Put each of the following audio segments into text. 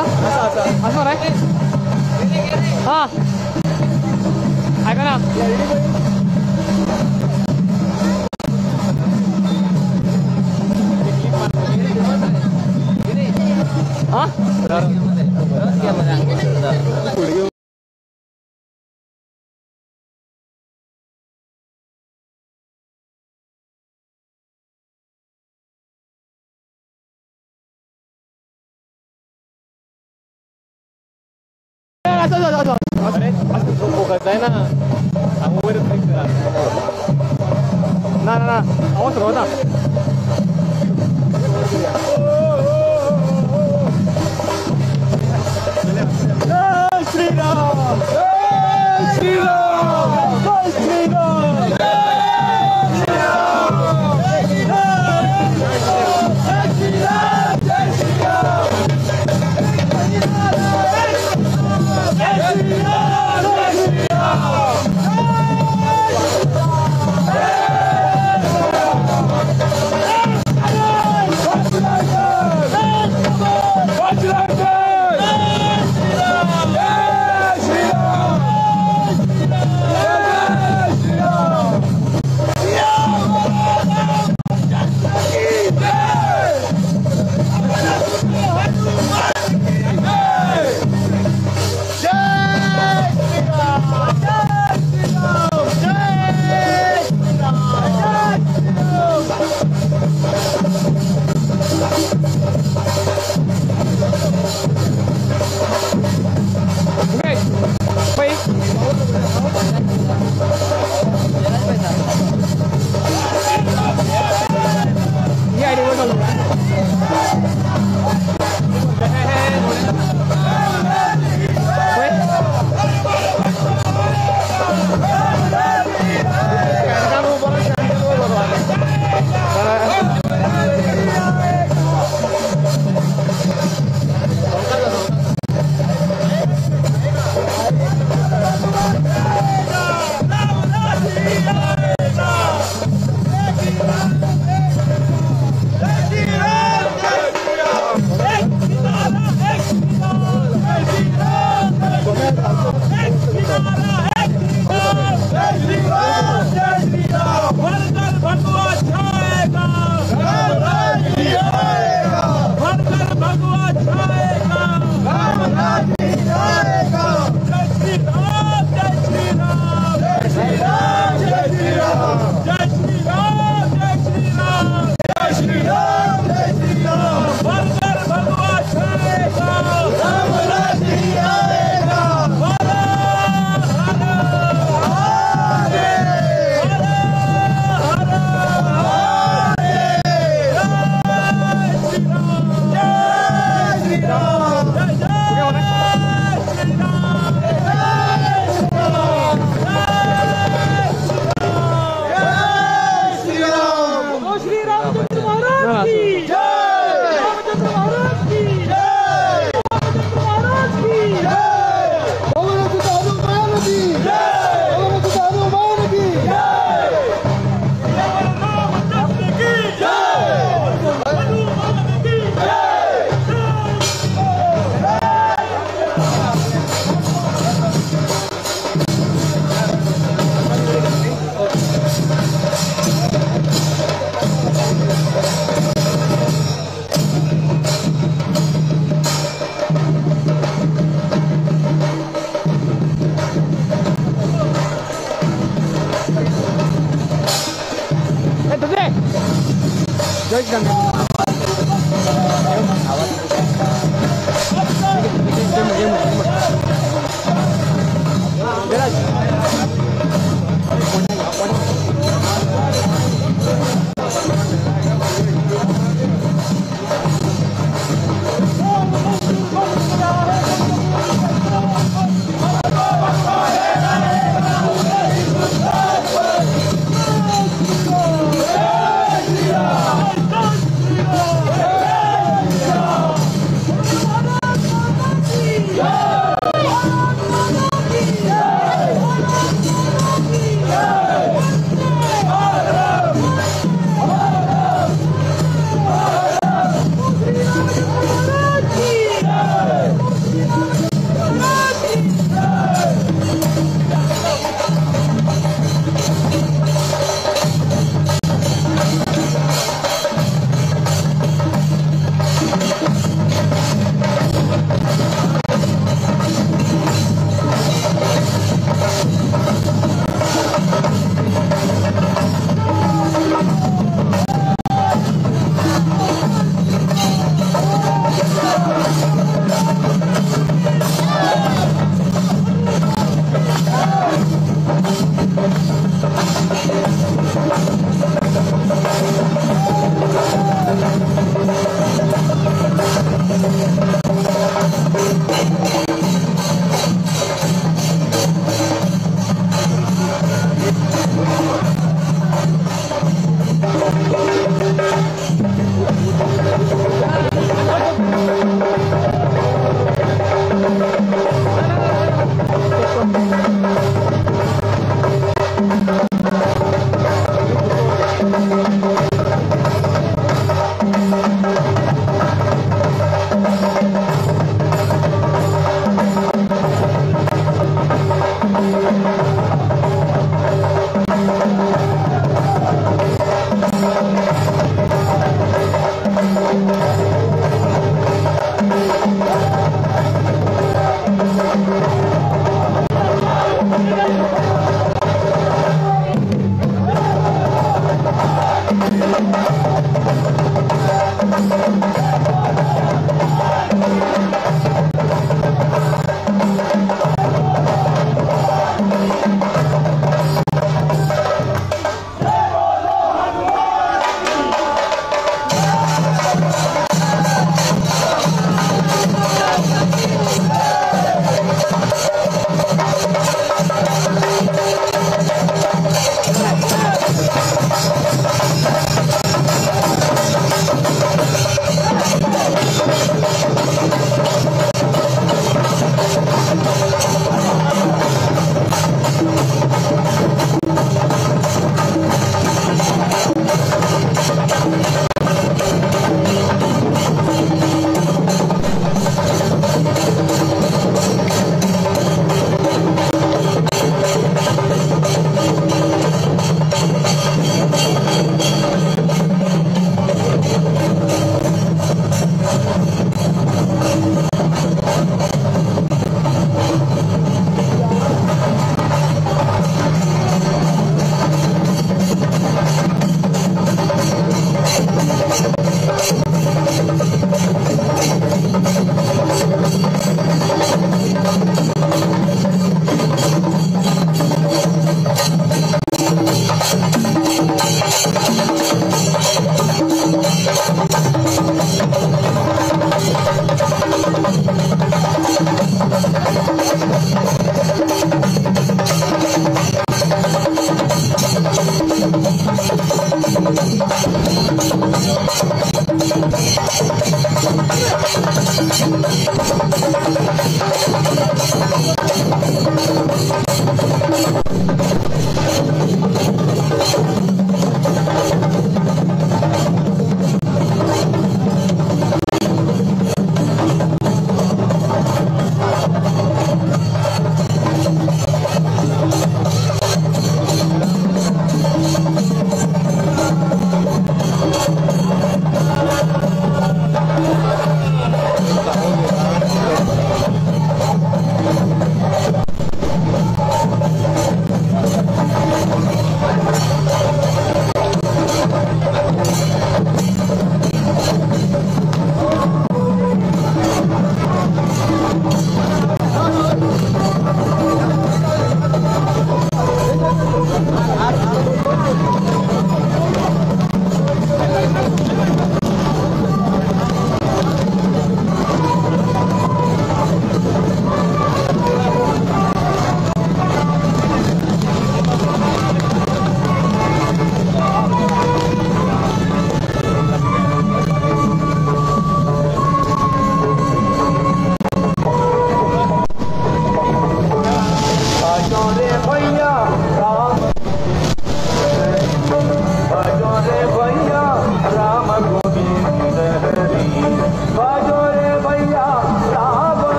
आसा आसा आसा मरे. हां आयकना. हां जायना हांव वयर ना ना ना हांव सरवता. जय श्रीराम, जय श्रीराम, जय श्रीराम, जय श्रीराम, जय श्रीराम, जय श्रीराम, जय श्रीराम.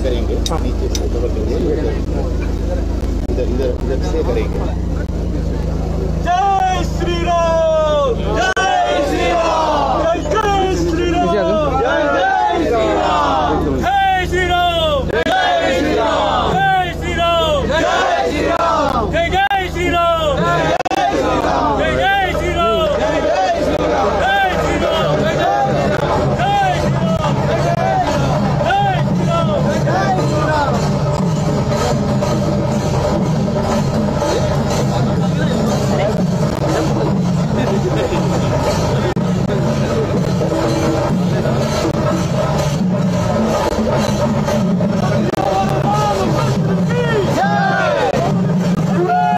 करेंगे नीचे से इधर इधर इधर से करेंगे। जय श्री राम, जय श्री राम, जय श्री राम, जय श्री राम, जय श्री राम, जय श्री राम, जय श्री राम, जय श्री राम, जय जय श्री राम, जय श्री राम, जय जय श्री राम, जय जय श्री राम, जय श्री राम, जय श्री राम, जय श्री राम, जय श्री राम। जय।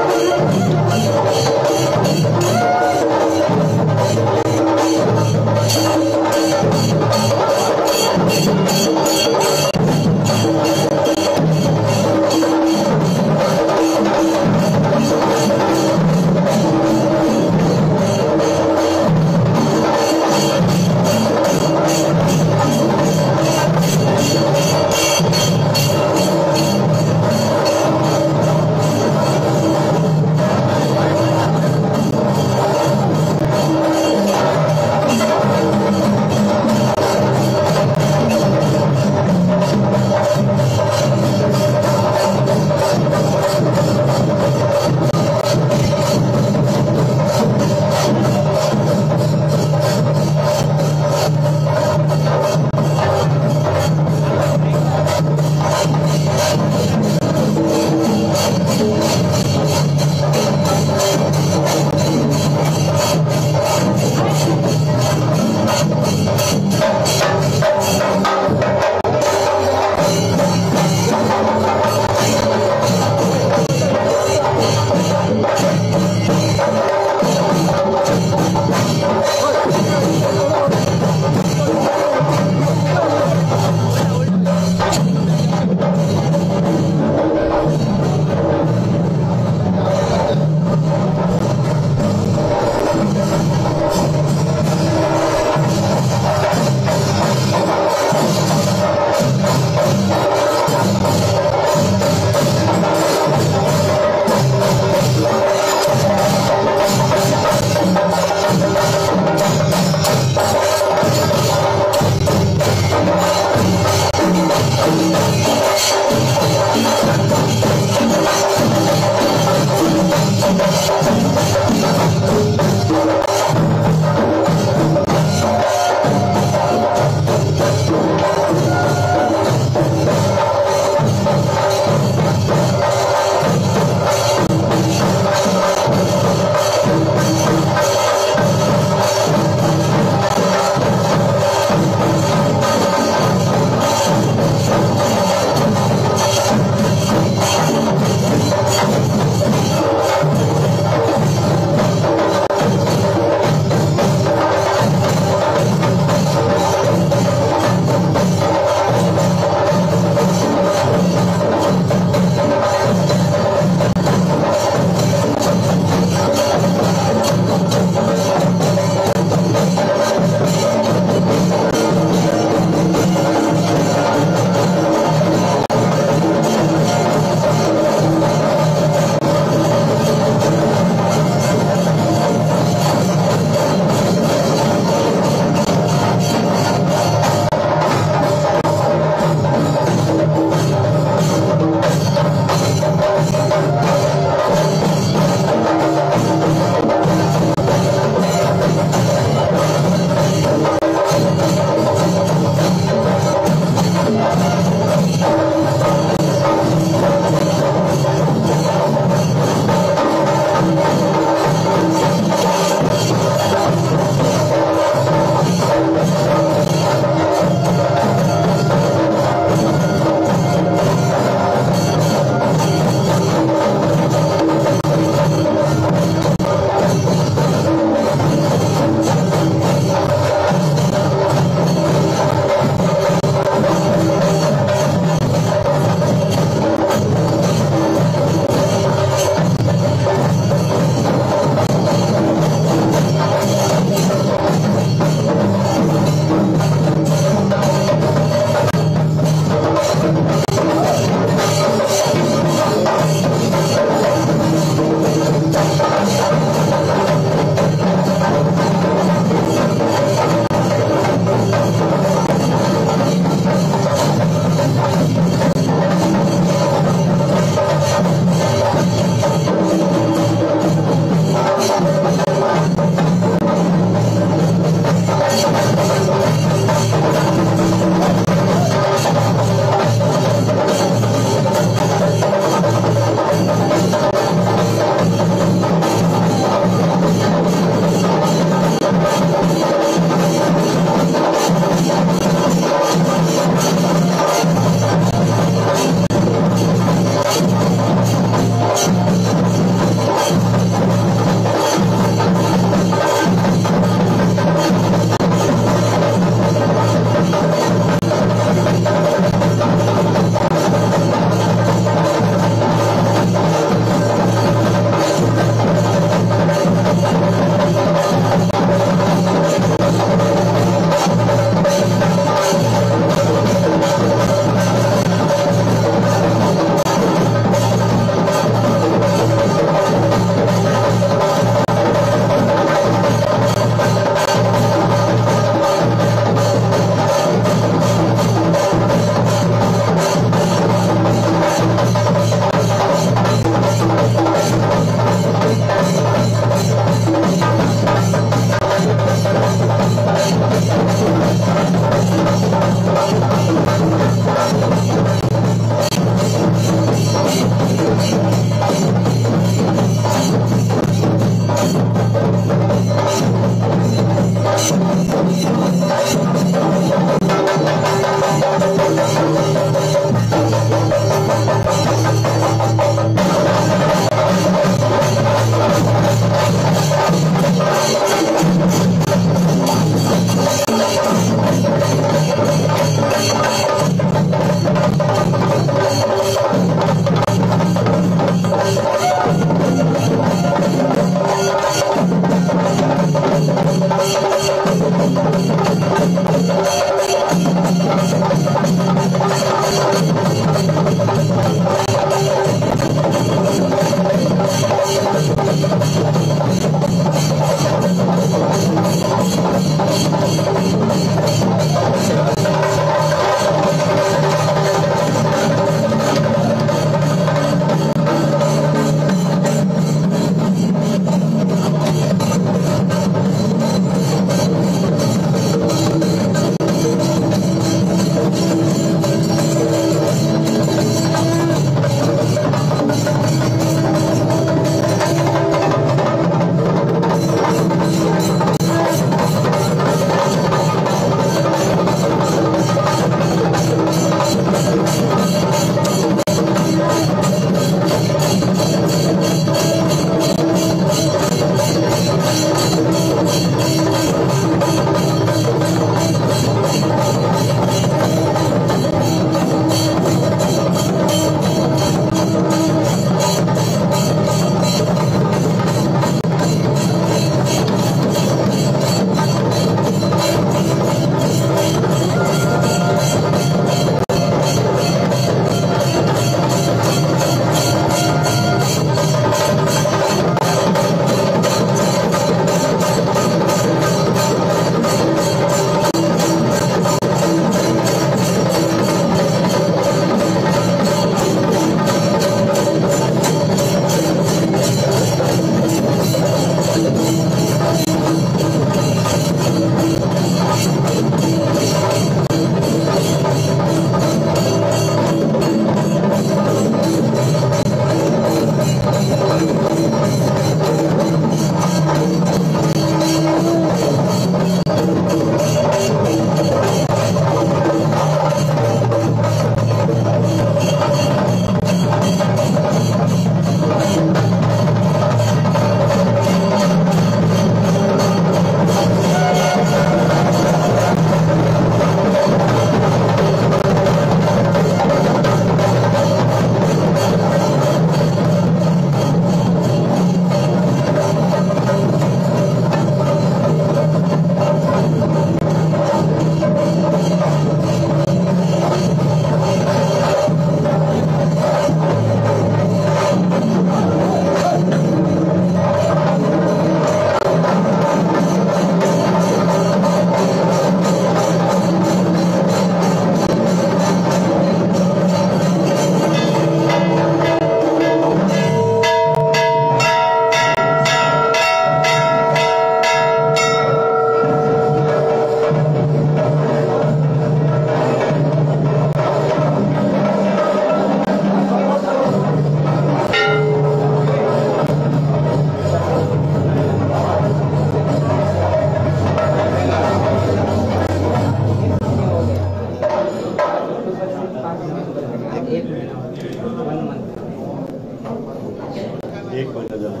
एक म्हयनो जालो.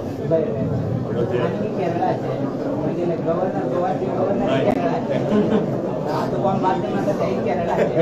केरळाचे म्हणजे गव्हर्नर गोवाचे गव्हर्नर केरळाचे, आता कोण माध्यम आता तेही केरळाचे.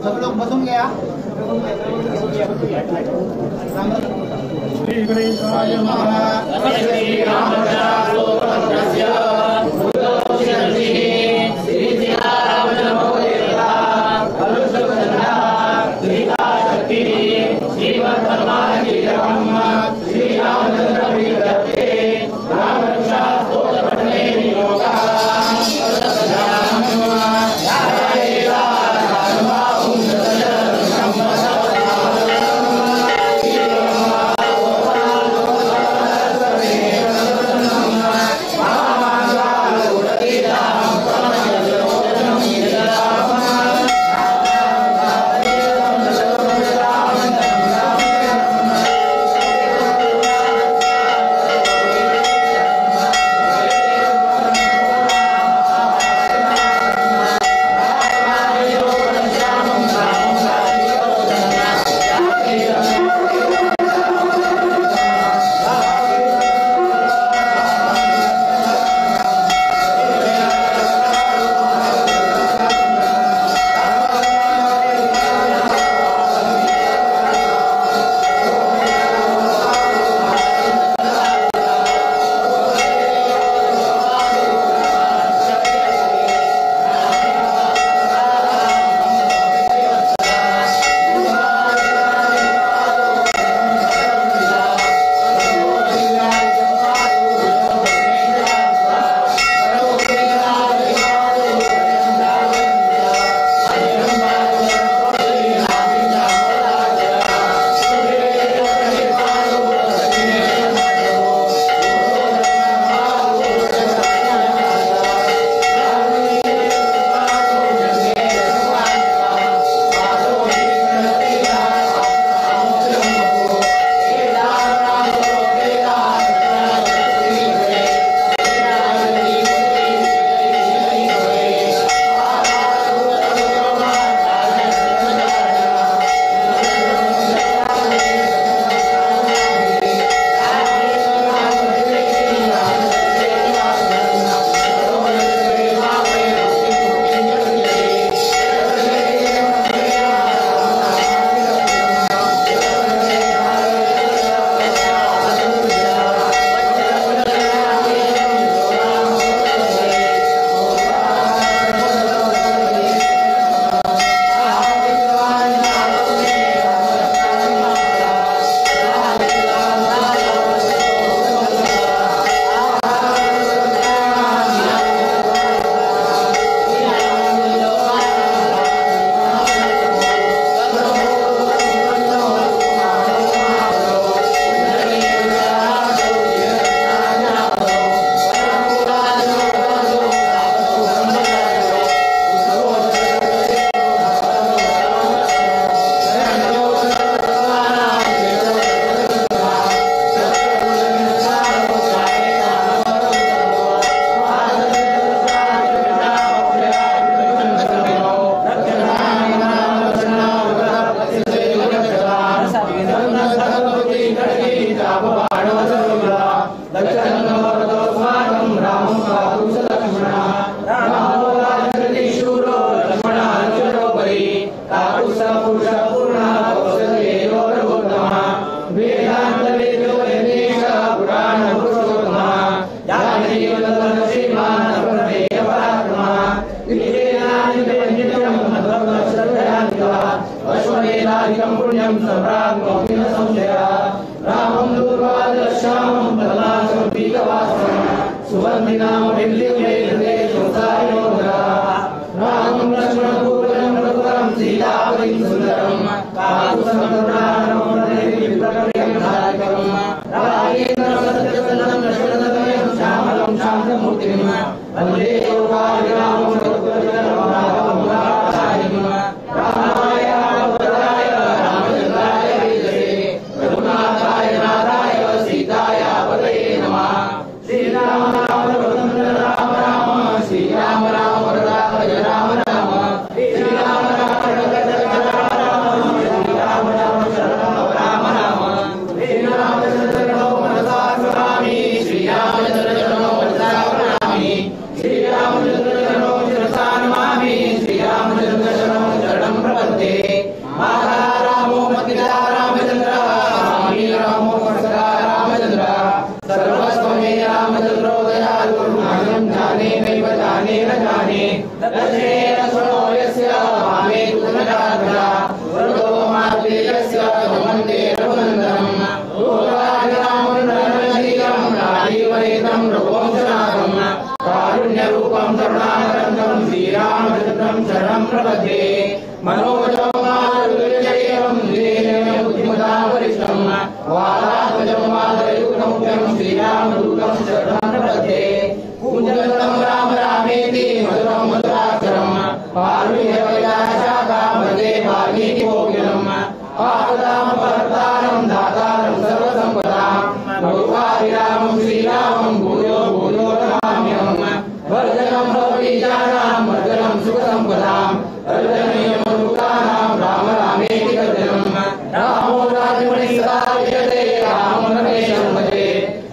सब लोग बसून गया. श्री गणेशाय नमः. Thank you. पुण्यं सम्प्राप्नोति न संशयः। रामं दूर्वादलश्यामं फलनाशं पीतवासं सुबन्धिनामभिल्लिमे हृदये संसारिणो नराः। रामं लक्ष्मणपूजनं रघुवरं सीतापतिं सुन्दरं काकुत्स्थं विप्रप्रियं धारकं राजेन्द्रं सत्यसन्धं दशरथतनयं श्यामलं शान्तमूर्तिं वन्दे योगाभिरामं रघुपतिं राघवं राघवारिणं। रामाय रामभद्राय रामचन्द्राय वेदसे रघुनाथाय नाथाय सीताय पतये नमः। श्रीराम राम रघुनंदन राम राम श्रीराम राम वरदाय राम राम श्रीराम राम रघुनंदन राम राम श्रीराम राम शरणं राम राम श्रीरामचन्द्र चरणौ मनसा स्मरामि श्रीरामचन्द्र चरणौ मनसा प्रणमामि श्रीरामचन्द्र चरणौ शिरसा नमामि श्रीरामचन्द्र चरणौ शरणं प्रपद्ये। माता रामो मतिता रामचन्द्र स्वामी रामो सदा रामचन्द्र सर्वस्वमे रामचन्द्रो दयालु नान्यं जाने नैव जाने न जाने दर्शनेन शृणो यस्य वामे कुतनजाग्रः वरदो मातृयस्य वन्दे रघुनन्दनम्। लोकाभिरामं नरनधीरं राजीवनेत्रं रघुवंशनाथं कारुण्यरूपं करुणाकरन्दं श्रीरामचन्द्रं शरणं प्रपद्ये। मनोजं मारुतुल्यवेगं बुद्धिमतां वरिष्ठं वातात्मजं वातरयुग्ममुख्यं श्रीरामदूतं शरणं प्रपद्ये। कूजन्तं राम रामेति मधुरं मधुराक्षरं पारुण्यवैलाशाखां वन्दे वाल्मीकिकोकिलम्। आपदामपहर्तारं दातारं सर्वसम्पदां लोकाभिरामं श्रीरामं भूयो भूयो नमाम्यहम्। वर्धनं भवबीजानां वर्धनं सुखसम्पदां वर्धनीयमृतानां राम रामेति गर्जनम्। रामो राजमणि सदा विजयते रामं रमेशं भजे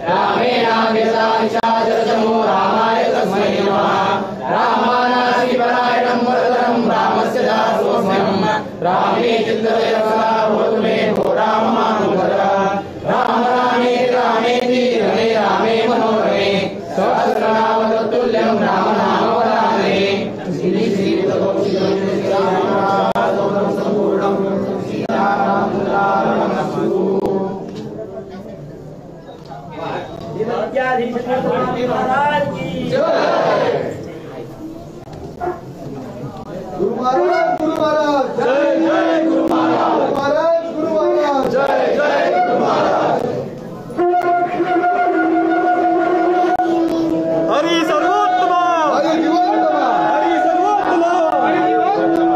रामेणाव्यसा निशाचरचमो रामाय तस्मै नमः। रामानाशिपरायणं वरदं रामस्य दासोऽस्म्यहम्। रामे चित्तवयसा भवतु मे भो राममानुभरः। राम रामेति रामेति रमे रामे मनोरमे सहस्रनाम तत्तुल्यं राम नाम वरानने। श्री श्री संपूर्णं श्रीरामचन्द्रार्पणमस्तु। महाराज की जय। गुरु महाराज गुरु महाराज जय जय गुरु महाराज महाराज गुरु महाराज जय जय गुरु महाराज। हरि सर्वोत्तम हरि जीवोत्तम हरि सर्वोत्तम हरि जीवोत्तम।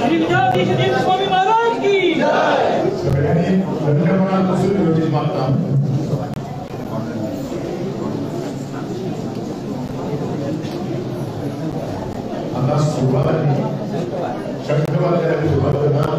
श्री विद्याधीश स्वामी महाराज की जय। सगळ्यांनी धन्यवाद योजित मागता। आता सुरुवात झाली, शंख वाजवायला सुरुवात करणार।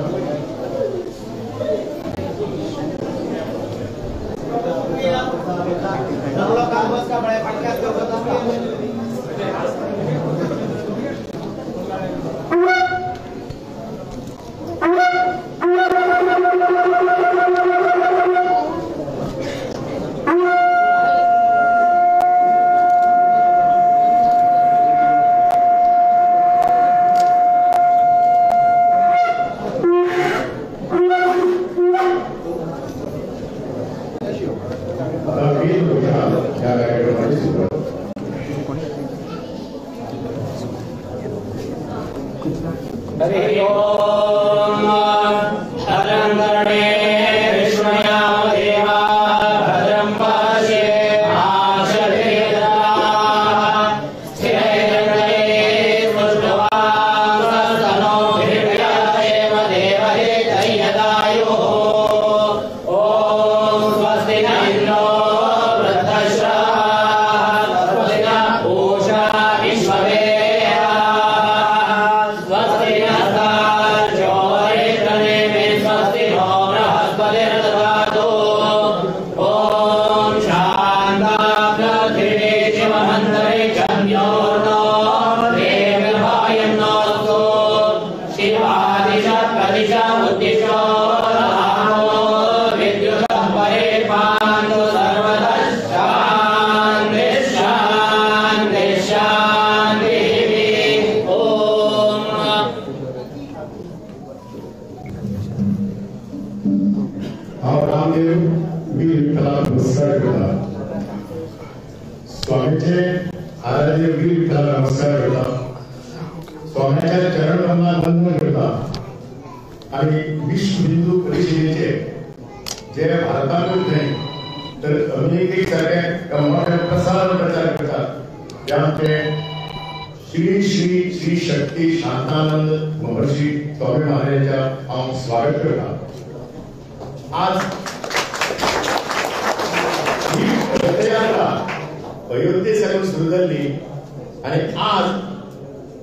हरि ओम हरं करणे विष्णुयाम देवा भद्रं पश्ये आशरेदा स्थिरैरङ्गैः पुष्टवांसस्तनो भिर्यदेव देवहितैर्यदायुः। ॐ स्वस्ति न इन्द्रो वृद्धश्रवाः स्वस्ति न पूषा विश्ववेदाः स्वस्ति नस्तार्क्ष्यो वरिष्ठनेमि स्वस्ति नो नमस्कार करता, स्वाम्याच्या चरण कमलाक वंदन करता आनी विश्व हिंदू परिषदेचे जे भारताकूच न्हय तर अमेरिकेक सारखे मोठ्या प्रसार प्रचार करतात ते आमचे श्री श्री श्री शक्ती शांतानंद महर्षी स्वामी महाराजांच्या हांव स्वागत करता. आज ही रथयात्रा अयोध्ये साकून सुरू जाल्ली आनी आज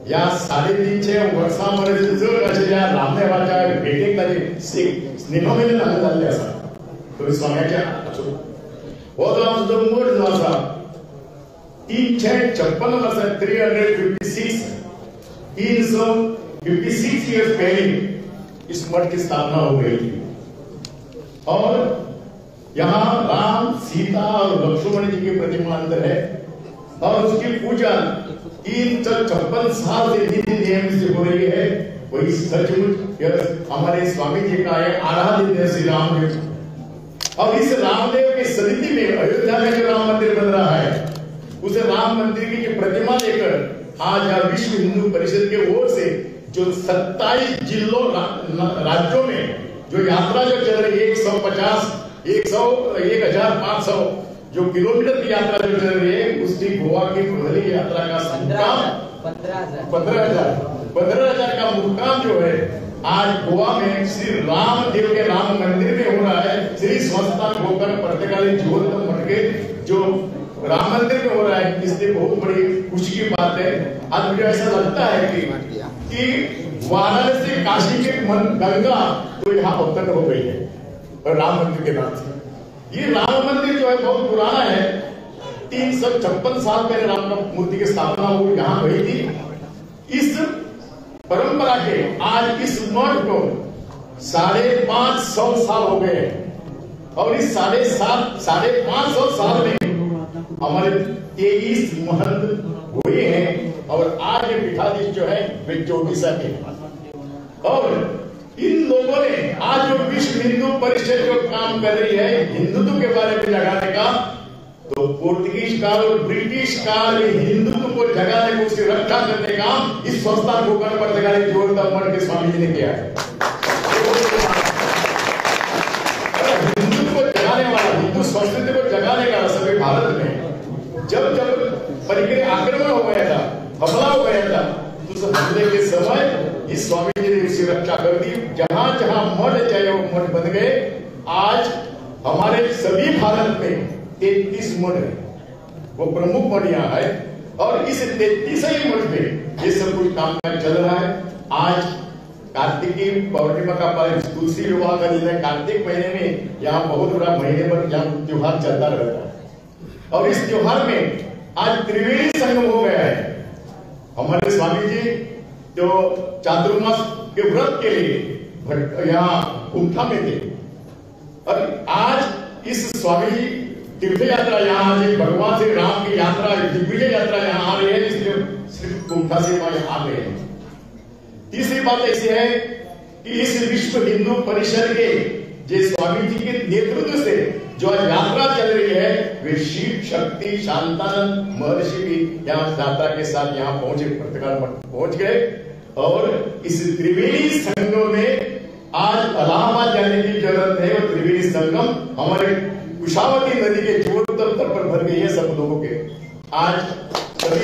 ह्या 350 वर्सां परस चड आशिल्ल्या रामदेवाच्या भेटेक ताजी स्नेहमिलन हांगा जाल्लें आसा. थंय स्वाम्याच्या हो जो आमचो मठ जो आसा 356 वर्सां 356 356 इयर्स पहले इस मठ की स्थापना हो गई थी और यहाँ राम, सीता और लक्ष्मण जी की प्रतिमा अंदर है और उसकी पूजा 356 साल से नित्य नियम से हो रही है. वही सचमुच हमारे स्वामी जी का एक आराध्य श्री रामदेव और इस रामदेव के सन्निधि में अयोध्या में जो राम मंदिर बन रहा है उस राम मंदिर की जो प्रतिमा लेकर आज यह विश्व हिंदू परिषद के ओर से जो 27 जिलों राज्यों में जो यात्रा जो चल रही है 150 1500 जो किलोमीटर की यात्रा जो चल रही है उसकी गोवा की पहली यात्रा का मुकाम 15,000 का मुकाम जो है आज गोवा में श्री रामदेव के राम मंदिर में हो रहा है. श्री संस्थान गोकर्ण पर्तगाली जीवोत्तम मठ के जो राम मंदिर में हो रहा है, इसलिए बहुत बड़ी खुशी की बात है. आज मुझे ऐसा लगता है कि वाराणसी काशी के गंगा तो यहाँ अवतरण हो गई है और राम मंदिर के नाम से. ये राम मंदिर जो है बहुत पुराना है. 356 साल पहले राम मूर्ति की स्थापना हुई यहाँ हुई थी. इस परंपरा के आज इस मठ को 550 साल हो गए और इस 550 साल में हमारे 23 महंत हुए हैं और आज ये पीठाधीश जो है वे 24 के हैं. और इन लोगों ने आज जो विश्व हिंदू परिषद जो काम कर रही है हिंदुत्व के बारे में जगाने का, तो पोर्तुगीज काल और ब्रिटिश काल हिंदुत्व को जगाने को उसकी रक्षा करने का इस संस्था गोकर्ण पर्तगाली जीवोत्तम मठ के स्वामी जी ने किया है. हिंदुत्व को जगाने वाला, हिंदू संस्कृति को जगाने का सभी भारत में जब जब परिक्रिया आक्रमण हो गया था, हमला हो गया था, तो उस हमले के समय इस स्वामी जी ने उसकी रक्षा कर दी. जहां जहां मठ चाहिए वो मठ बन गए. आज हमारे सभी भारत में 33 मठ है, वो प्रमुख मठ यहाँ है और इस 33 ही मठ में ये सब कुछ काम चल रहा है. आज कार्तिक की पौर्णिमा का पर्व, तुलसी विवाह का दिन है. कार्तिक महीने में यहाँ बहुत बड़ा महीने भर यहाँ त्योहार चलता रहता है और इस त्योहार में आज त्रिवेणी संगम हो गया है. हमारे स्वामी जी जो चातुर्मास के व्रत के लिए यहाँ कुंठा में थे और आज इस स्वामी जी तीर्थ यात्रा यहाँ आज भगवान श्री राम की यात्रा दिग्विजय यात्रा यहाँ आ रही है, इसलिए सिर्फ कुंठा से वहां आ गए हैं. तीसरी बात ऐसी है कि इस विश्व हिंदू परिषद के जो स्वामी जी के नेतृत्व से जो यात्रा चल रही है वे शिव शक्ति शांतानंद महर्षि भी यहाँ यात्रा के साथ यहाँ पहुंचे, पर्तगाल मठ पहुंच गए और इस त्रिवेणी संगम में आज इलाहाबाद जाने की जरूरत है. वो त्रिवेणी संगम हमारे कुशावती नदी के जीवोत्तम तट पर भर गई है सब लोगों के. आज सभी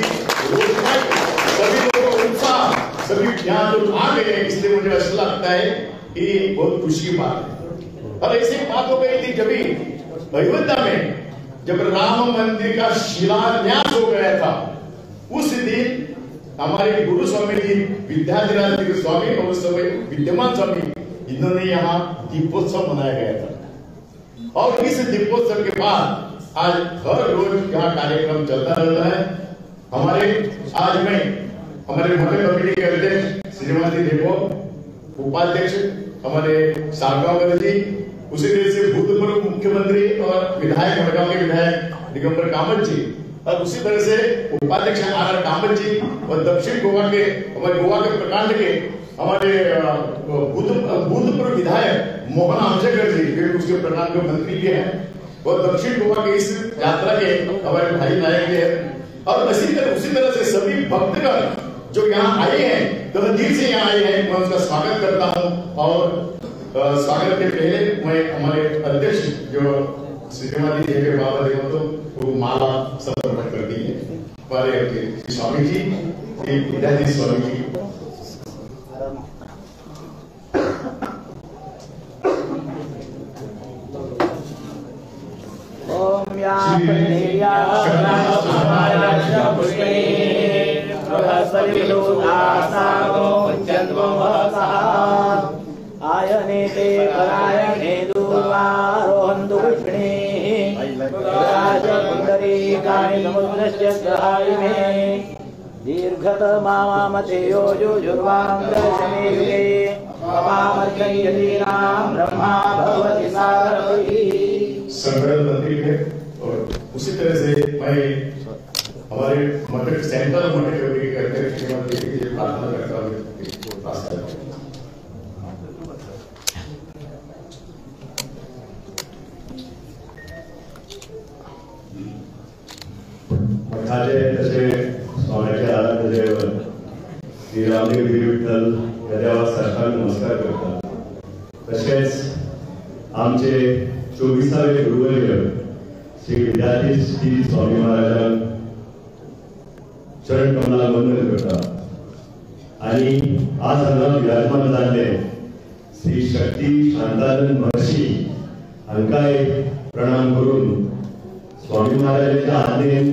सभी लोगों को उत्साह, सभी यहाँ लोग आ गए हैं, इसलिए मुझे ऐसा लगता है कि बहुत खुशी की बात है. और ऐसी बात हो गई थी जब अयोध्या में जब राम मंदिर का शिलान्यास हो गया था उस दिन हमारे गुरु स्वामी जी विद्याधिराज जी स्वामी और उस समय विद्यमान स्वामी इन्होंने यहाँ दीपोत्सव मनाया गया था और इस दीपोत्सव के बाद आज हर रोज यहाँ कार्यक्रम चलता रहता है. हमारे आज में हमारे मठ कमेटी के अध्यक्ष श्रीमती देखो, उपाध्यक्ष हमारे सालगांवकर जी, उसी तरह से भूतपूर्व मुख्यमंत्री और विधायक मडगांव के विधायक दिगंबर कामत जी और उसी तरह से उपाध्यक्ष are are Kamat जी और दक्षिण गोवा के हमारे गोवा के प्रकांड के हमारे भूतपूर्व विधायक मोहन आमशेकर जी, वे उसके प्रकांड के मंत्री भी हैं और दक्षिण गोवा के इस यात्रा के हमारे भाई नायक भी हैं. और इसी तरह उसी तरह से सभी भक्तगण जो यहाँ आए हैं, दिल से यहाँ आए हैं, मैं उनका स्वागत करता हूँ। और स्वागत के पहले मैं हमारे अध्यक्ष जो श्रीमती जी के बाबा देव तो वो माला समर्पण कर दी है हमारे स्वामी जी, विद्यार्थी स्वामी जी। ओम या आयने ते परायणे दूर्वारोहन्तु कृष्णेः राजपुण्डरीकाणि समुद्रस्य ग्रहाय मे दीर्घतमामतेयो जुजुर्वां दर्शने युगे अपामर्कयतीनां ब्रह्मा भवति सागरैः। संग्रह मंत्री है और उसी तरह से मैं हमारे मठ सेंट्रल मठ के अध्यक्ष श्रीमती प्रार्थना करता हूँ। मठाचे तशे स्वाम्याचे आराध्य दैवत श्री रामदेव विठ्ठल ह्या देवाक साष्टांग नमस्कार करता। तशेंच आमचे 24वे गुरुवर्य श्री विद्यार्थी श्री स्वामी महाराजांक चरण कमला वंदन करता। आनी आज हांगा विराजमान जाल्ले श्री शक्ती शांतानंद महर्षी हांकांय प्रणाम करून स्वामी महाराजांच्या आज्ञेन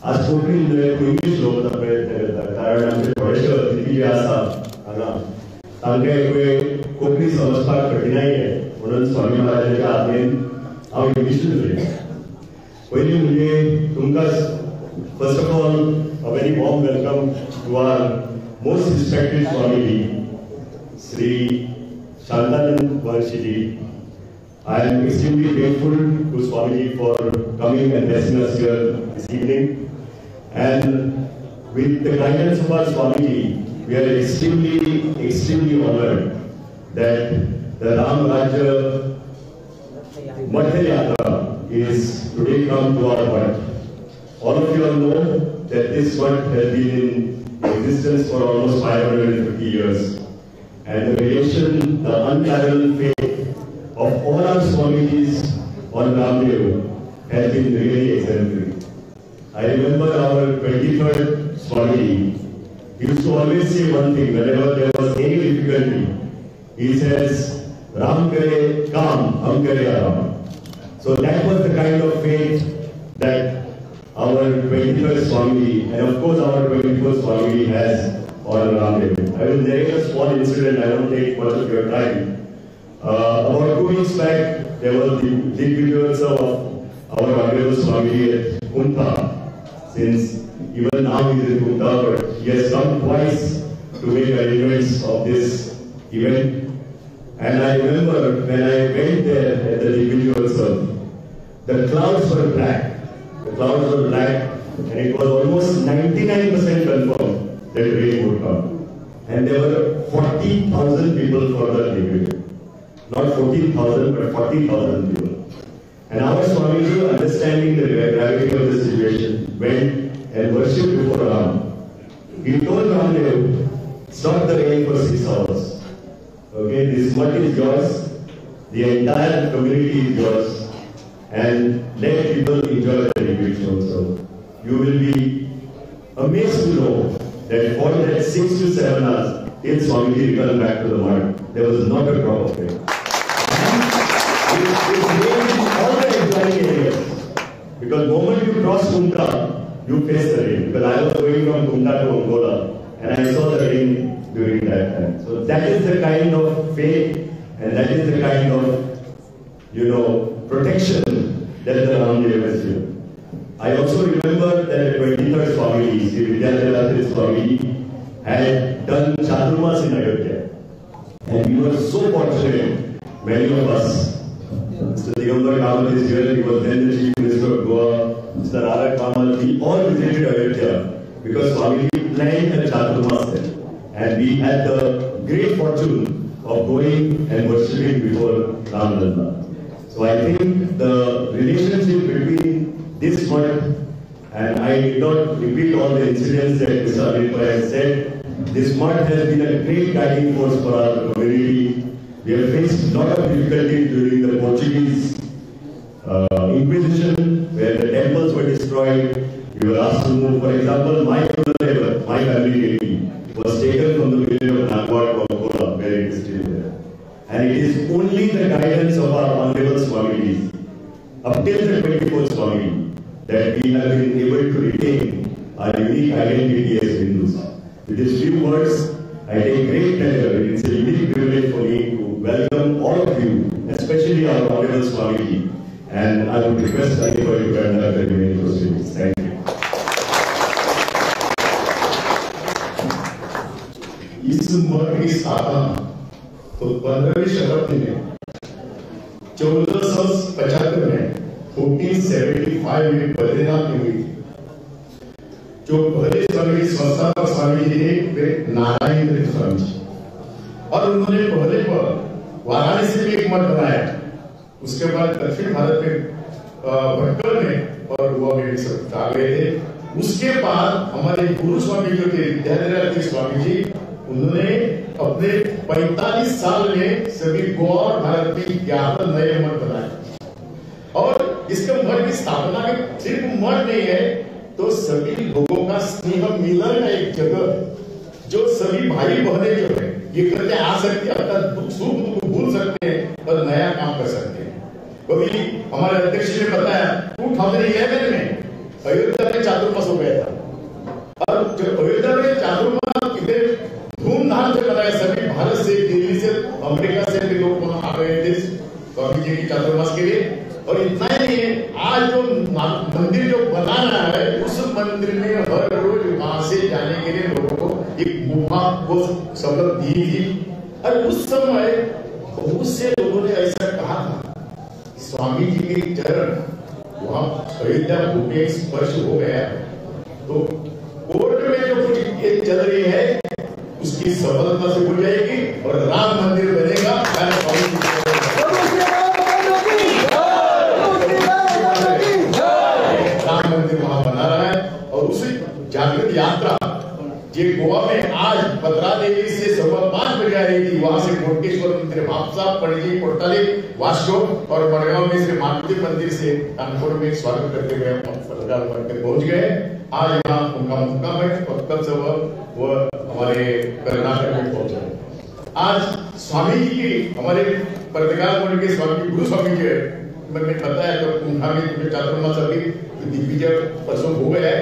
आज कोंकणी न्हय इंग्लीश उलोवपाचो प्रयत्न करता, कारण आमचे थोडेशे अतिथी जे आसा हांगा तांकां एक वेळ कोंकणी समजपाक कठीणाय आहे, म्हणून स्वामी महाराजांच्या आज्ञेन हांव इंग्लिशूच उलयतां। पयलीं म्हणजे तुमकां first of all a very warm welcome to our most respected Swamiji Shri Shantanand Maharshiji. I am extremely grateful to Swamiji for coming and blessing us here this evening. And with the guidance of our Swamiji, we are extremely, extremely honored that the Ram Rajya Math Yatra is today come to our Math. All of you all know that this Math has been in existence for almost 550 years. And the relation, the unparalleled faith of all our Swamijis on Ramdev has been really exemplary. I remember our 23rd Swamiji, he used to always say one thing whenever there was any difficulty. He says, Ram kare kaam, hum kare aaram. So that was the kind of faith that our 23rd Swamiji and of course our 24th Swamiji has on Ramdev. I will narrate a small incident, I won't take much of your time. About 2 weeks back, there was the Digvijayotsav of our Honorable Swamiji at Kumta. Since even now he is in Kumta, but he has come twice to make arrangements of this event. And I remember when I went there at the Digvijayotsav, the clouds were black. The clouds were black, and it was almost 99% confirmed that rain would come. And there were 40,000 people for the Digvijay. Not 14,000, but 40,000 people. And our Swamiji, understanding the gravity of the situation, went and worshipped before Ram. He told Ramdev, stop the rain for 6 hours. Okay, this mutt is yours, the entire community is yours, and let people enjoy the retreat also. You will be amazed to know that for that 6 to 7 hours, till Swamiji returned back to the mutt, there was not a drop of rain. It rained in all the adjoining areas. Because the moment you cross Kumta, you face the rain. Because I was going from Kumta to Angola, and I saw the rain during that time. So that is the kind of faith, and that is the kind of, you know, protection that the Ramdev has given. I also remember that the 23rd Swamiji, Sri Vidyatirtha Swamiji, had done Chaturmas in Ayodhya. And we were so fortunate, many of us. Mr. Digambar Kamath is here, he was then the Chief Minister of Goa, Mr. Rara Kamath, we all visited Ayodhya because Swamiji planned a Chaturmas there. And we had the great fortune of going and worshipping before Ram Lalla. So I think the relationship between this mutt And I did not repeat all the incidents that Mr. Anil Pai has said. This mutt has been a great guiding force for our community. We have faced a lot of difficulty during the Portuguese Inquisition, where the temples were destroyed. We were asked to move. For example, my neighbor, my family deity, was taken from the village of Nagwa to Angola, where it is still there. And it is only the guidance of our honorable Swamijis, up till the 24th Swamiji, that we have been able to retain our unique identity as Hindus. With these few words, I take great pleasure, it's a unique privilege for me to welcome all of you, especially our honorable Swamiji, and I would request anybody to conduct the remaining proceedings. Thank you. इस मठ की स्थापना तो 15वीं शताब्दी में 1475 में 1475 में बद्रीनाथ में हुई थी। जो पहले स्वामी संस्थापक स्वामी जी थे वे नारायण तीर्थ स्वामी जी, और उन्होंने पहले पर वाराणसी में एक मठ बनाया। उसके बाद दक्षिण भारत में भटकल में और गोवा में भी सब आ गए थे। उसके बाद हमारे गुरु स्वामी जो थे विद्याधर स्वामी जी, उन्होंने अपने 45 साल में सभी गोवा और भारत में 11 नए मठ बनाए। और इसके मठ की स्थापना के सिर्फ मठ नहीं है तो सभी लोगों का स्नेह मिलन का एक जगह है, जो सभी भाई बहने जो है ये करते आ सकते हैं, अपना दुख सुख दुख भूल सकते हैं और नया काम कर सकते हैं। कभी हमारे अध्यक्ष ने बताया 2011 में अयोध्या में चातुर्मास हो गया था, और जब अयोध्या में चातुर्मास इतने धूमधाम से मनाए, सभी भारत से, दिल्ली से, अमेरिका से भी लोग वहां आ गए थे स्वामी जी की चातुर्मास के लिए। और इतना ही नहीं है, आज जो मंदिर जो बना रहा है उस मंदिर में हर रोज वहां से जाने के लिए लोगों को एक गुफा को सवलत दी थी। और उस समय बहुत से लोगों ने ऐसा कहा था, स्वामी जी के चरण वहां अयोध्या भूमि स्पर्श हो गया है, तो कोर्ट में जो कुछ ये चल रही है उसकी सफलता से हो जाएगी और राम मंदिर बनेगा। राम मंदिर वहां बना रहा है। और उसी जागृत यात्रा ये गोवा में आज पत्रा देवी से 5:15 बजे आ रही थी, वहां से कोटकेश्वर मंदिर, म्हापसा, पणजी, कोटाली, वास्को और मडगांव में श्री मारुति मंदिर से कानपुर में स्वागत करते हुए बनकर पहुंच गए। आज यहाँ उनका मुक्काम है और कल सुबह वो हमारे कर्नाटक में पहुंच गए। आज स्वामी जी की हमारे प्रतिकार मंडल के स्वामी गुरु स्वामी जी मैंने बताया तो कुंभा में चातुर्मास अभी दिग्विजय परसों हो गया है,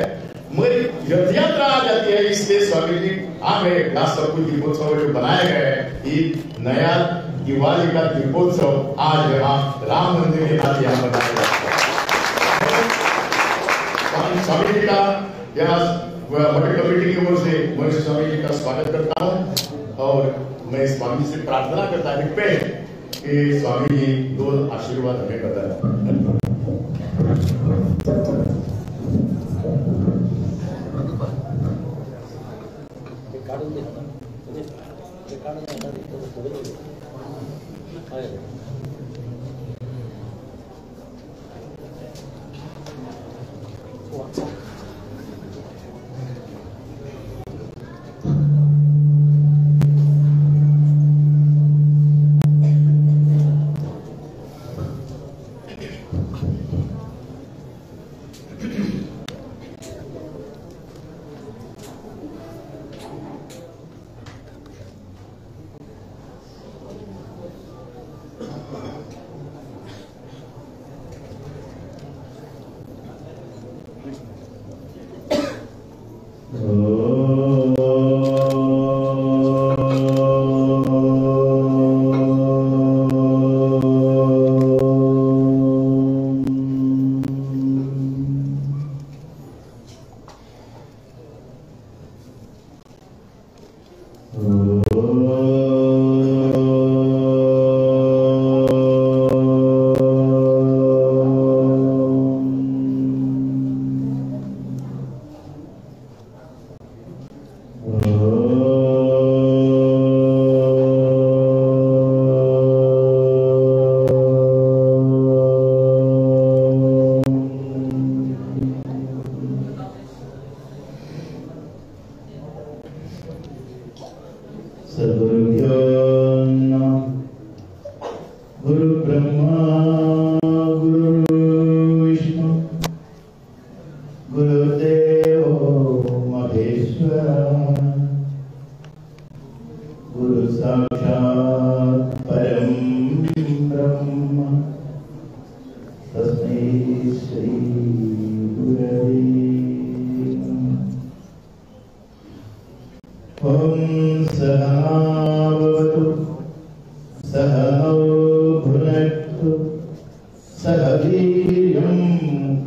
मगर रथ यात्रा आ जाती है, इसलिए स्वामी जी आ गए। सब कुछ दीपोत्सव जो बनाया गया है, ये नया दिवाली का दीपोत्सव आज यहाँ राम मंदिर के साथ यहाँ बनाया गया है। स्वामी जी का यहाँ मठ कमेटी की ओर से मैं स्वामी जी का स्वागत करता हूँ और मैं स्वामी जी से प्रार्थना करता हूँ कि स्वामी जी दो आशीर्वाद हमें बताएं। सद्गुरुभ्यो नमः। गुरु ब्रह्मा गुरु विष्णु गुरुदेवो महेश्वर गुरु साक्षात् परं ब्रह्म तस्मै श्री गुरवे नमः। ॐ सहनावतु सहनौ भुनक्तु सह वीर्यं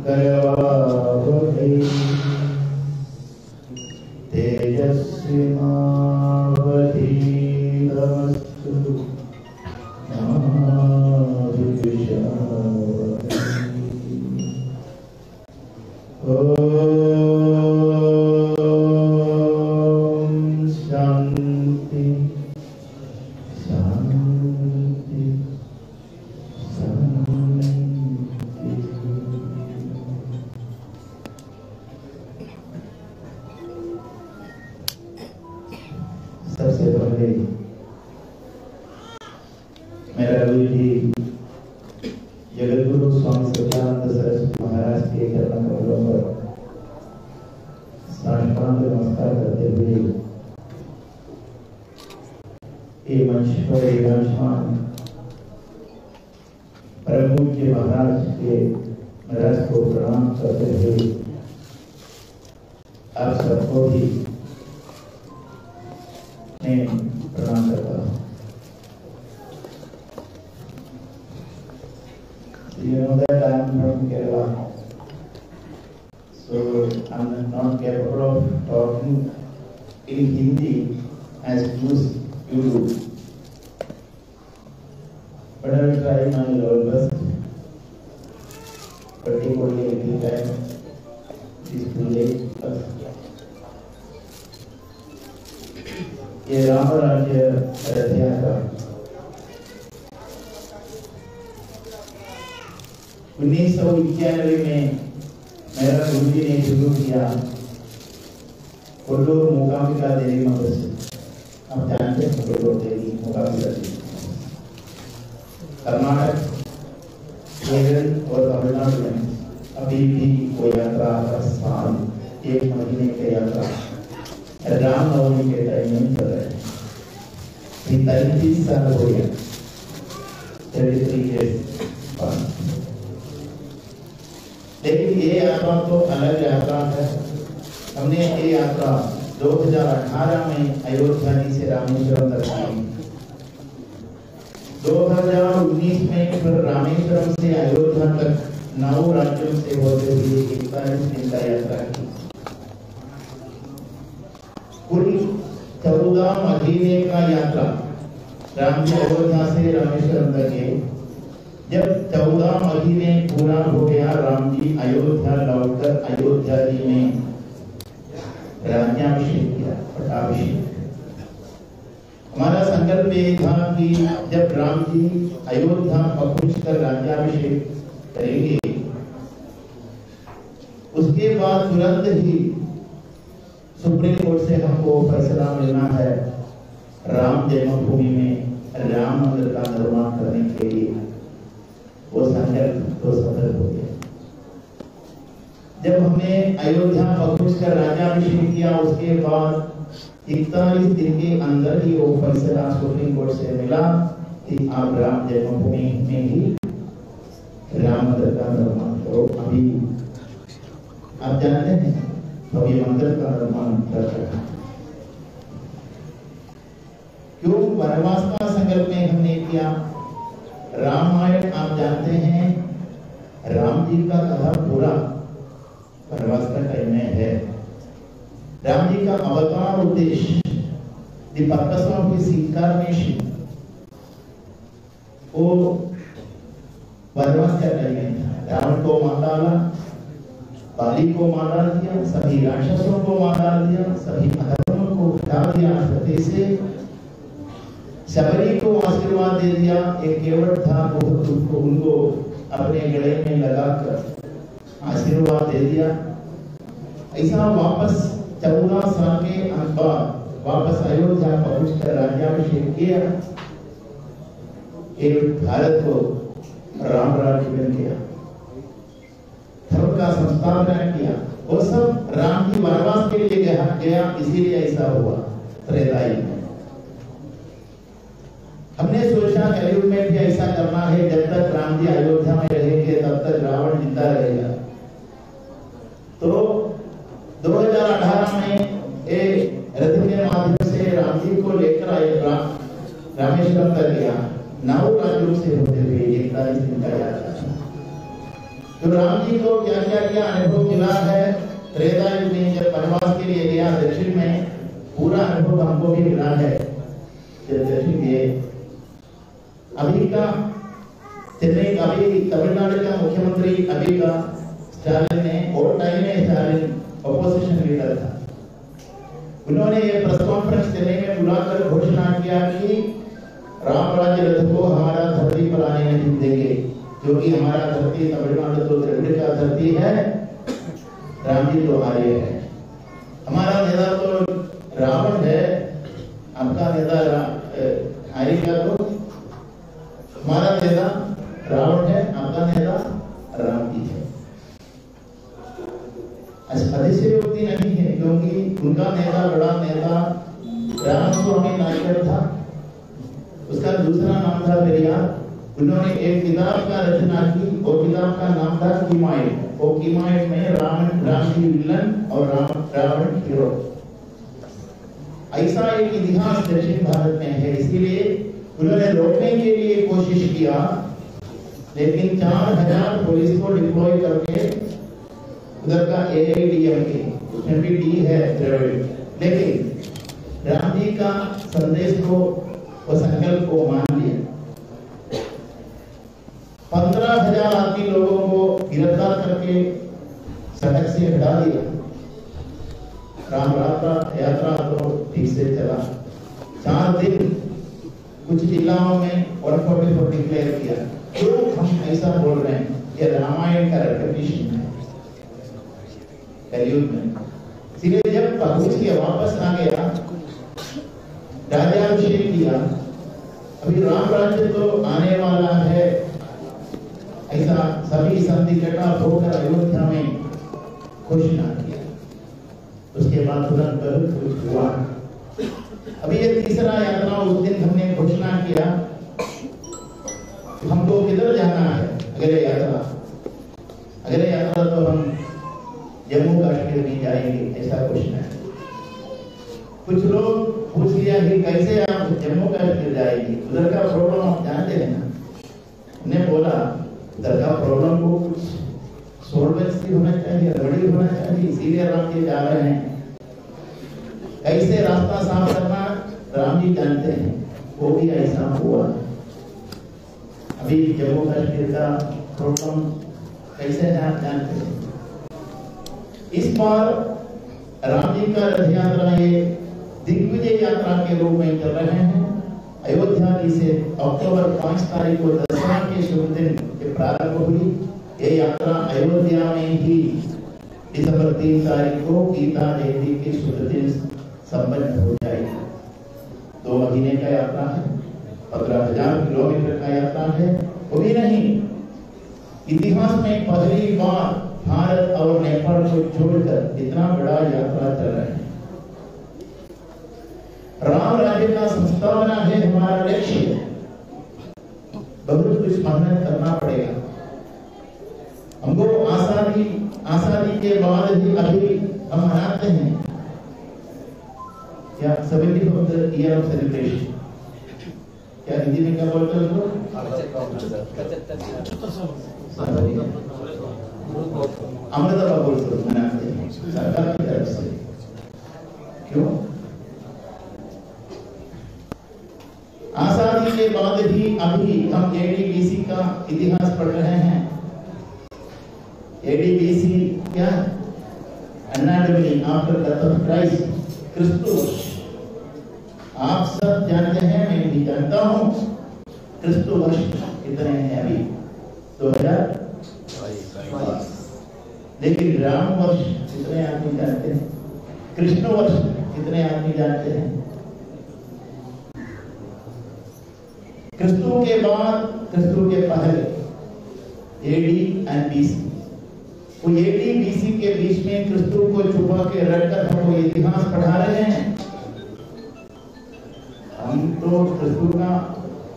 करवावहै तेजस्विनावधीतमस्तु मा विद्विषावहै। ॐ शांति शांति शांति। सबसे पहले मेरा गुरु जी जगतगुरु स्वामी सच्चिदानंद सरस्वती महाराज के चरण कमलों पर साष्टांग नमस्कार करते हुए ये मंच पर विराजमान परम पूज्य महाराज के महाराज को प्रणाम करते हुए आप सबको भी मैं प्रणाम करता हूँ। You know that I am from Kerala, so I am not capable of talking in Hindi as you do, but I will try my level best. But take only a little time. It is too late. ये राम राज्य अयोध्या का 1991 में मेरा गुरु जी ने शुरू किया कोल्लूर मूकाम्बिका देवी मंदिर से। आप जानते हैं कोल्लूर देवी मूकाम्बिका देवी कर्नाटक, केरल और तमिलनाडु में अभी भी वो यात्रा हर साल एक महीने की यात्रा रामनवमी के टाइम में चल रहे हैं। 33 साल हो गया, 33 इयर्स। लेकिन ये यात्रा तो अलग यात्रा है। हमने ये यात्रा 2018 में अयोध्या जी से रामेश्वरम तक की। 2019 में फिर रामेश्वरम से अयोध्या तक 9 राज्यों से होते हुए 41 दिन का यात्रा की। कुल 14 महीने का यात्रा राम जी अयोध्या से रामेश्वरम तक गए। जब 14 महीने पूरा हो गया, राम जी अयोध्या लौटकर अयोध्या जी में राज्याभिषेक किया, पट्टाभिषेक। हमारा संकल्प ये था कि जब राम जी अयोध्या पहुंचकर राज्याभिषेक करेंगे, उसके बाद तुरंत ही सुप्रीम कोर्ट से हमको फैसला मिलना है राम जन्मभूमि में राम मंदिर का निर्माण करने के लिए। वो संकल्प तो सफल हो गया। जब हमने अयोध्या पहुंचकर राज्याभिषेक किया, उसके बाद 41 दिन के अंदर ही वो फैसला सुप्रीम कोर्ट से मिला कि आप राम जन्मभूमि में ही राम मंदिर का निर्माण करो। अभी आप जानते हैं भव्य मंदिर का निर्माण कर रहा है। क्यों वनवास का संकल्प में हमने किया? रामायण आप जानते हैं, राम जी का कथा पूरा वनवास का टाइम में है। राम जी का अवतार उद्देश्य, the purpose of his incarnation, वो वनवास का टाइम में था। रावण को मार डाला, बाली को मार डाल दिया, सभी राक्षसों को मार डाल दिया, सभी अधर्म को हटा दिया सत्य से। शबरी को आशीर्वाद दे दिया। एक केवट था, बहुत दुख उनको अपने गले में लगाकर आशीर्वाद दे दिया। ऐसा वापस 14 साल के बाद वापस अयोध्या पहुंचकर राज्याभिषेक किया। एक भारत को राम राज्य बन गया, धर्म का संस्थापना किया। वो सब राम की वनवास के लिए गया, इसीलिए ऐसा हुआ त्रेता युग में। हमने सोचा कलयुग में भी ऐसा करना है, जब तक राम जी अयोध्या में रहेंगे तब तक रावण जिंदा रहेगा। तो 2018 में एक रथ के माध्यम से राम जी को लेकर आए, रामेश्वरम तक गया, 9 राज्यों से होते हुए 41 दिन का यात्रा। तो राम जी को क्या क्या क्या अनुभव मिला है त्रेता युग में जब वनवास के लिए गया दक्षिण में, पूरा अनुभव हमको भी मिला है जब दक्षिण गए। अभी का चेन्नई, अभी तमिलनाडु का मुख्यमंत्री अभी का स्टालिन ने, और टाइम में स्टालिन अपोजिशन लीडर था, उन्होंने ये प्रेस कॉन्फ्रेंस चेन्नई में बुलाकर घोषणा किया कि राम राज्य रथ को हमारा धरती पर आने नहीं देंगे, क्योंकि हमारा धरती तमिलनाडु तो द्रविड़ का धरती है, राम जी तो आर्य है, हमारा नेता तो रावण है, आपका नेता आर्य का, तो हमारा नेता रावण है, आपका नेता राम जी है। अतिशयोक्ति नहीं है, क्योंकि उनका नेता बड़ा नेता रामस्वामी नायकर था, उसका दूसरा नाम था पेरियार। उन्होंने एक किताब का रचना की, वो किताब का नाम था कीमाइड। वो कीमाइड में राम जी विलन और रावण हीरो, ऐसा एक इतिहास दक्षिण भारत में है। इसीलिए उन्होंने रोकने के लिए कोशिश किया, लेकिन 4000 पुलिस को डिप्लॉय करके उधर का AIDMK, उसमें भी डी है द्रविड़, लेकिन राम जी का संदेश को वो संकल्प को मान लिया। 15,000 आदमी लोगों को गिरफ्तार करके सड़क से हटा दिया। राम यात्रा तो ठीक से चला। 4 दिन कुछ जिलाओं में 144 डिक्लेयर किया। क्यों हम ऐसा बोल रहे हैं? ये रामायण का रेपिटेशन है कलयुग में। इसलिए जब पहुंच के वापस आ गया, राज्याभिषेक किया, अभी राम राज्य तो आने वाला है, ऐसा सभी संत इकट्ठा होकर अयोध्या में घोषणा किया। उसके बाद तुरंत बहुत कुछ हुआ। अभी ये तीसरा यात्रा, उस दिन हमने घोषणा किया हमको किधर जाना है। अगले यात्रा तो हम जम्मू कश्मीर नहीं जाएंगे, ऐसा घोषणा है। कुछ लोग पूछ लिया कि कैसे आप जम्मू कश्मीर जाएंगे, उधर का प्रॉब्लम आप जानते हैं ना। हमने बोला उधर का प्रॉब्लम को कुछ सॉल्वेंसी होना चाहिए, रेडी होना चाहिए, इसीलिए राम जी जा रहे हैं। कैसे रास्ता साफ करना राम जी जानते हैं, वो भी ऐसा हुआ। अभी जम्मू कश्मीर का प्रॉब्लम कैसे है आप जानते हैं। इस बार राम जी का रथ यात्रा ये दिग्विजय यात्रा के रूप में चल रहे हैं। अयोध्या जी से अक्टूबर 5 तारीख को दसरा के शुभ दिन के प्रारंभ हुई ये यात्रा। अयोध्या में ही दिसंबर 3 तारीख को गीता जयंती के शुभ दिन संपन्न हो जाएगी। 2 महीने का यात्रा है, 15,000 किलोमीटर का यात्रा है। वो भी नहीं, इतिहास में पहली बार भारत और नेपाल को जोड़कर इतना बड़ा यात्रा चल रहा है। राम राज्य का संस्थापना है हमारा लक्ष्य। बहुत कुछ मेहनत करना पड़ेगा हमको। आजादी के बाद ही अभी हम मनाते हैं क्या 75th year of celebration, क्या हिंदी में क्या बोलते हैं उसको? अमृत महोत्सव मनाते हैं सरकार की तरफ से। क्यों? आजादी के बाद ही अभी हम ADBC का इतिहास पढ़ रहे हैं। ADBC क्या है? Anatomy after death of Christ, क्रिस्तु वर्ष। आप सब जानते हैं, मैं भी जानता हूं, क्रिस्तु वर्ष कितने हैं अभी? 2022। लेकिन राम वर्ष कितने आदमी जानते हैं? कृष्ण वर्ष कितने आदमी जानते हैं? क्रिस्तु के बाद, क्रिस्तु के पहले एडी एंड बीसी, वो एडी बीसी के बीच में क्रिस्तु को छुपा के रखकर हमको इतिहास पढ़ा रहे हैं। हम तो क्रिस्तु का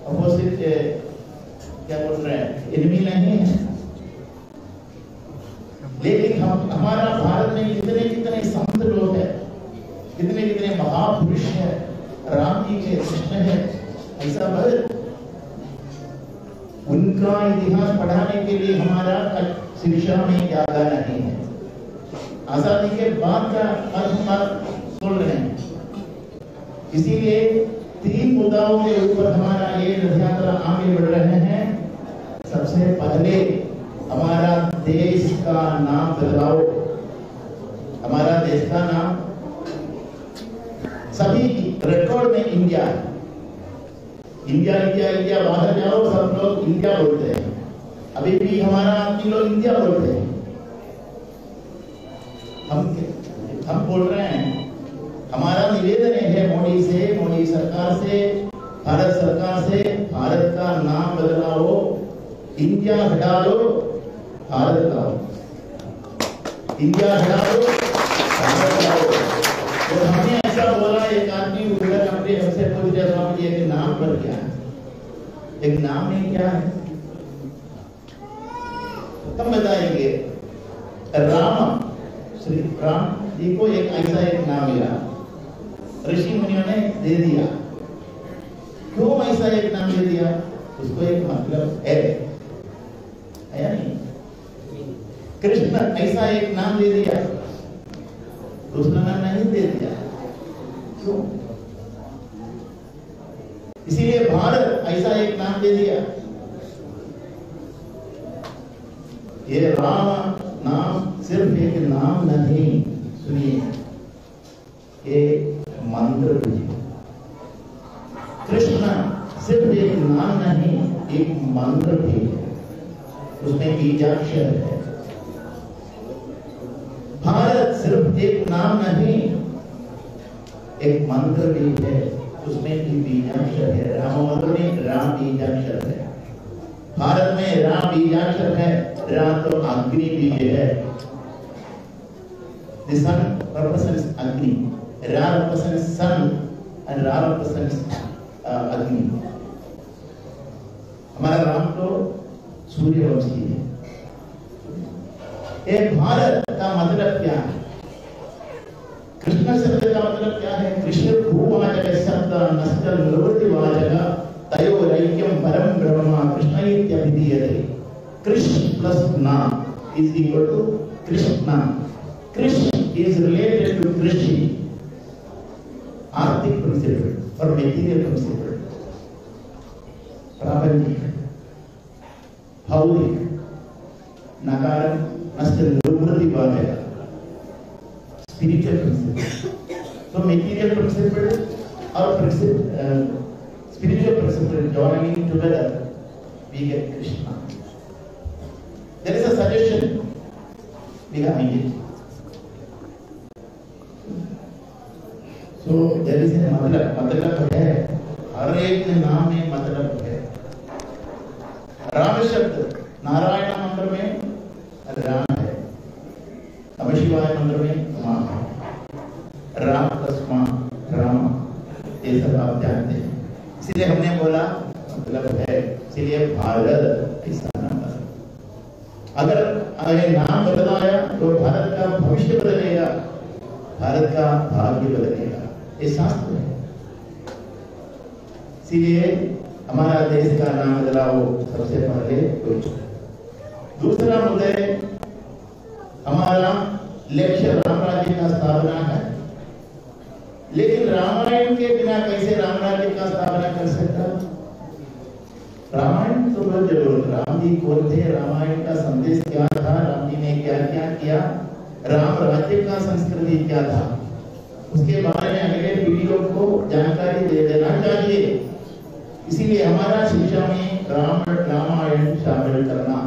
अपोजिट क्या बोल रहे हैं, एनिमी नहीं है, लेकिन हम हमारा भारत में कितने कितने संत लोग हैं, कितने कितने महापुरुष हैं, राम जी के, कृष्ण है, ऐसा बहुत उनका इतिहास पढ़ाने के लिए हमारा शिक्षा में ज्यादा नहीं है। आजादी के बाद का हम बोल रहे हैं। इसीलिए 3 मुद्दाओं के ऊपर हमारा ये रथ यात्रा आगे बढ़ रहे हैं। सबसे पहले हमारा देश का नाम बदलाओ। हमारा देश का नाम सभी रिकॉर्ड में इंडिया है। इंडिया इंडिया इंडिया, बाहर जाओ सब लोग इंडिया बोलते हैं। अभी भी हमारा आदमी लोग इंडिया बोलते हैं। हम बोल रहे हैं, हमारा निवेदन है मोदी से, मोदी सरकार से, भारत सरकार से, भारत का नाम बदलाओ, इंडिया हटा दो, भारत लाओ। इंडिया हटा दो, भारत लाओ। तो हमने ऐसा बोला, एक आदमी उधर अपने हमसे पूछ रहे, स्वामी जी एक नाम पर क्या है, एक नाम में क्या है? हम बताएंगे, राम, श्री राम जी को एक ऐसा एक नाम मिला, ऋषि मुनियों ने दे दिया। क्यों ऐसा एक नाम दे दिया? उसको एक मतलब है या नहीं? कृष्ण ऐसा एक नाम दे दिया, दूसरा नाम नहीं दे दिया, क्यों? इसीलिए भारत ऐसा एक नाम दे दिया। ये राम नाम सिर्फ एक नाम नहीं, सुनिए, ये मंत्र भी है। कृष्ण सिर्फ एक नाम नहीं, एक मंत्र भी है, उसमें बीजाक्षर है। भारत सिर्फ एक नाम नहीं, एक मंत्र भी है, उसमें भी बीजाक्षर है। राम मंत्र में राम बीजाक्षर है, भारत में राम बीजाक्षर है। राम तो अग्नि बीज है। The sun represents Agni, Ra represents sun and Ra represents Agni. हमारा राम तो सूर्यवंशी है। एक भारत का मतलब क्या है? कृष्ण शब्द का मतलब क्या है? कृष्ण भूवाचक शब्द नष्ट निवृत्ति वाचक तयोरैक्यम परम ब्रह्म कृष्ण इत्यभिधीयते। कृष्ण प्लस ना is equal to Krishna. Krishna is related to krishi, आर्थिक प्रिंसिपल और मेटीरियल प्रिंसिपल, प्रापंचिक, भौतिक, नकार नष्ट निवृत्ति वाचक, स्पिरिचुअल प्रिंसिपल। तो material principal Aur spiritual principle joining together, we get Krishna. There is a suggestion behind it. So there is a मतलब, मतलब है, हर एक नाम में मतलब है। राम शब्द नारायण मंत्र में राम है, नमः शिवाय मंत्र में मां है, राम प्लस मां राम, ये सब आप जानते हैं। इसलिए हमने बोला मतलब है, इसलिए भारत ऐसा नाम बना। अगर ये नाम बदलाया तो भारत का भविष्य बदलेगा, भारत का भाग्य बदलेगा, ये शास्त्र है। इसीलिए हमारा देश का नाम बदलाओ सबसे पहले। दूसरा मुद्दा, हमारा लक्ष्य राम राज्य का स्थापना है, लेकिन रामायण के बिना कैसे राम राज्य का स्थापना कर सकता? रामायण तो बहुत जरूरत। राम जी कौन थे, रामायण का संदेश क्या था, राम जी ने क्या क्या किया, राम राज्य का संस्कृति क्या था, उसके बारे में अगले पीढ़ियों को जानकारी दे देना चाहिए। इसीलिए हमारा शिक्षा में राम रामायण शामिल करना,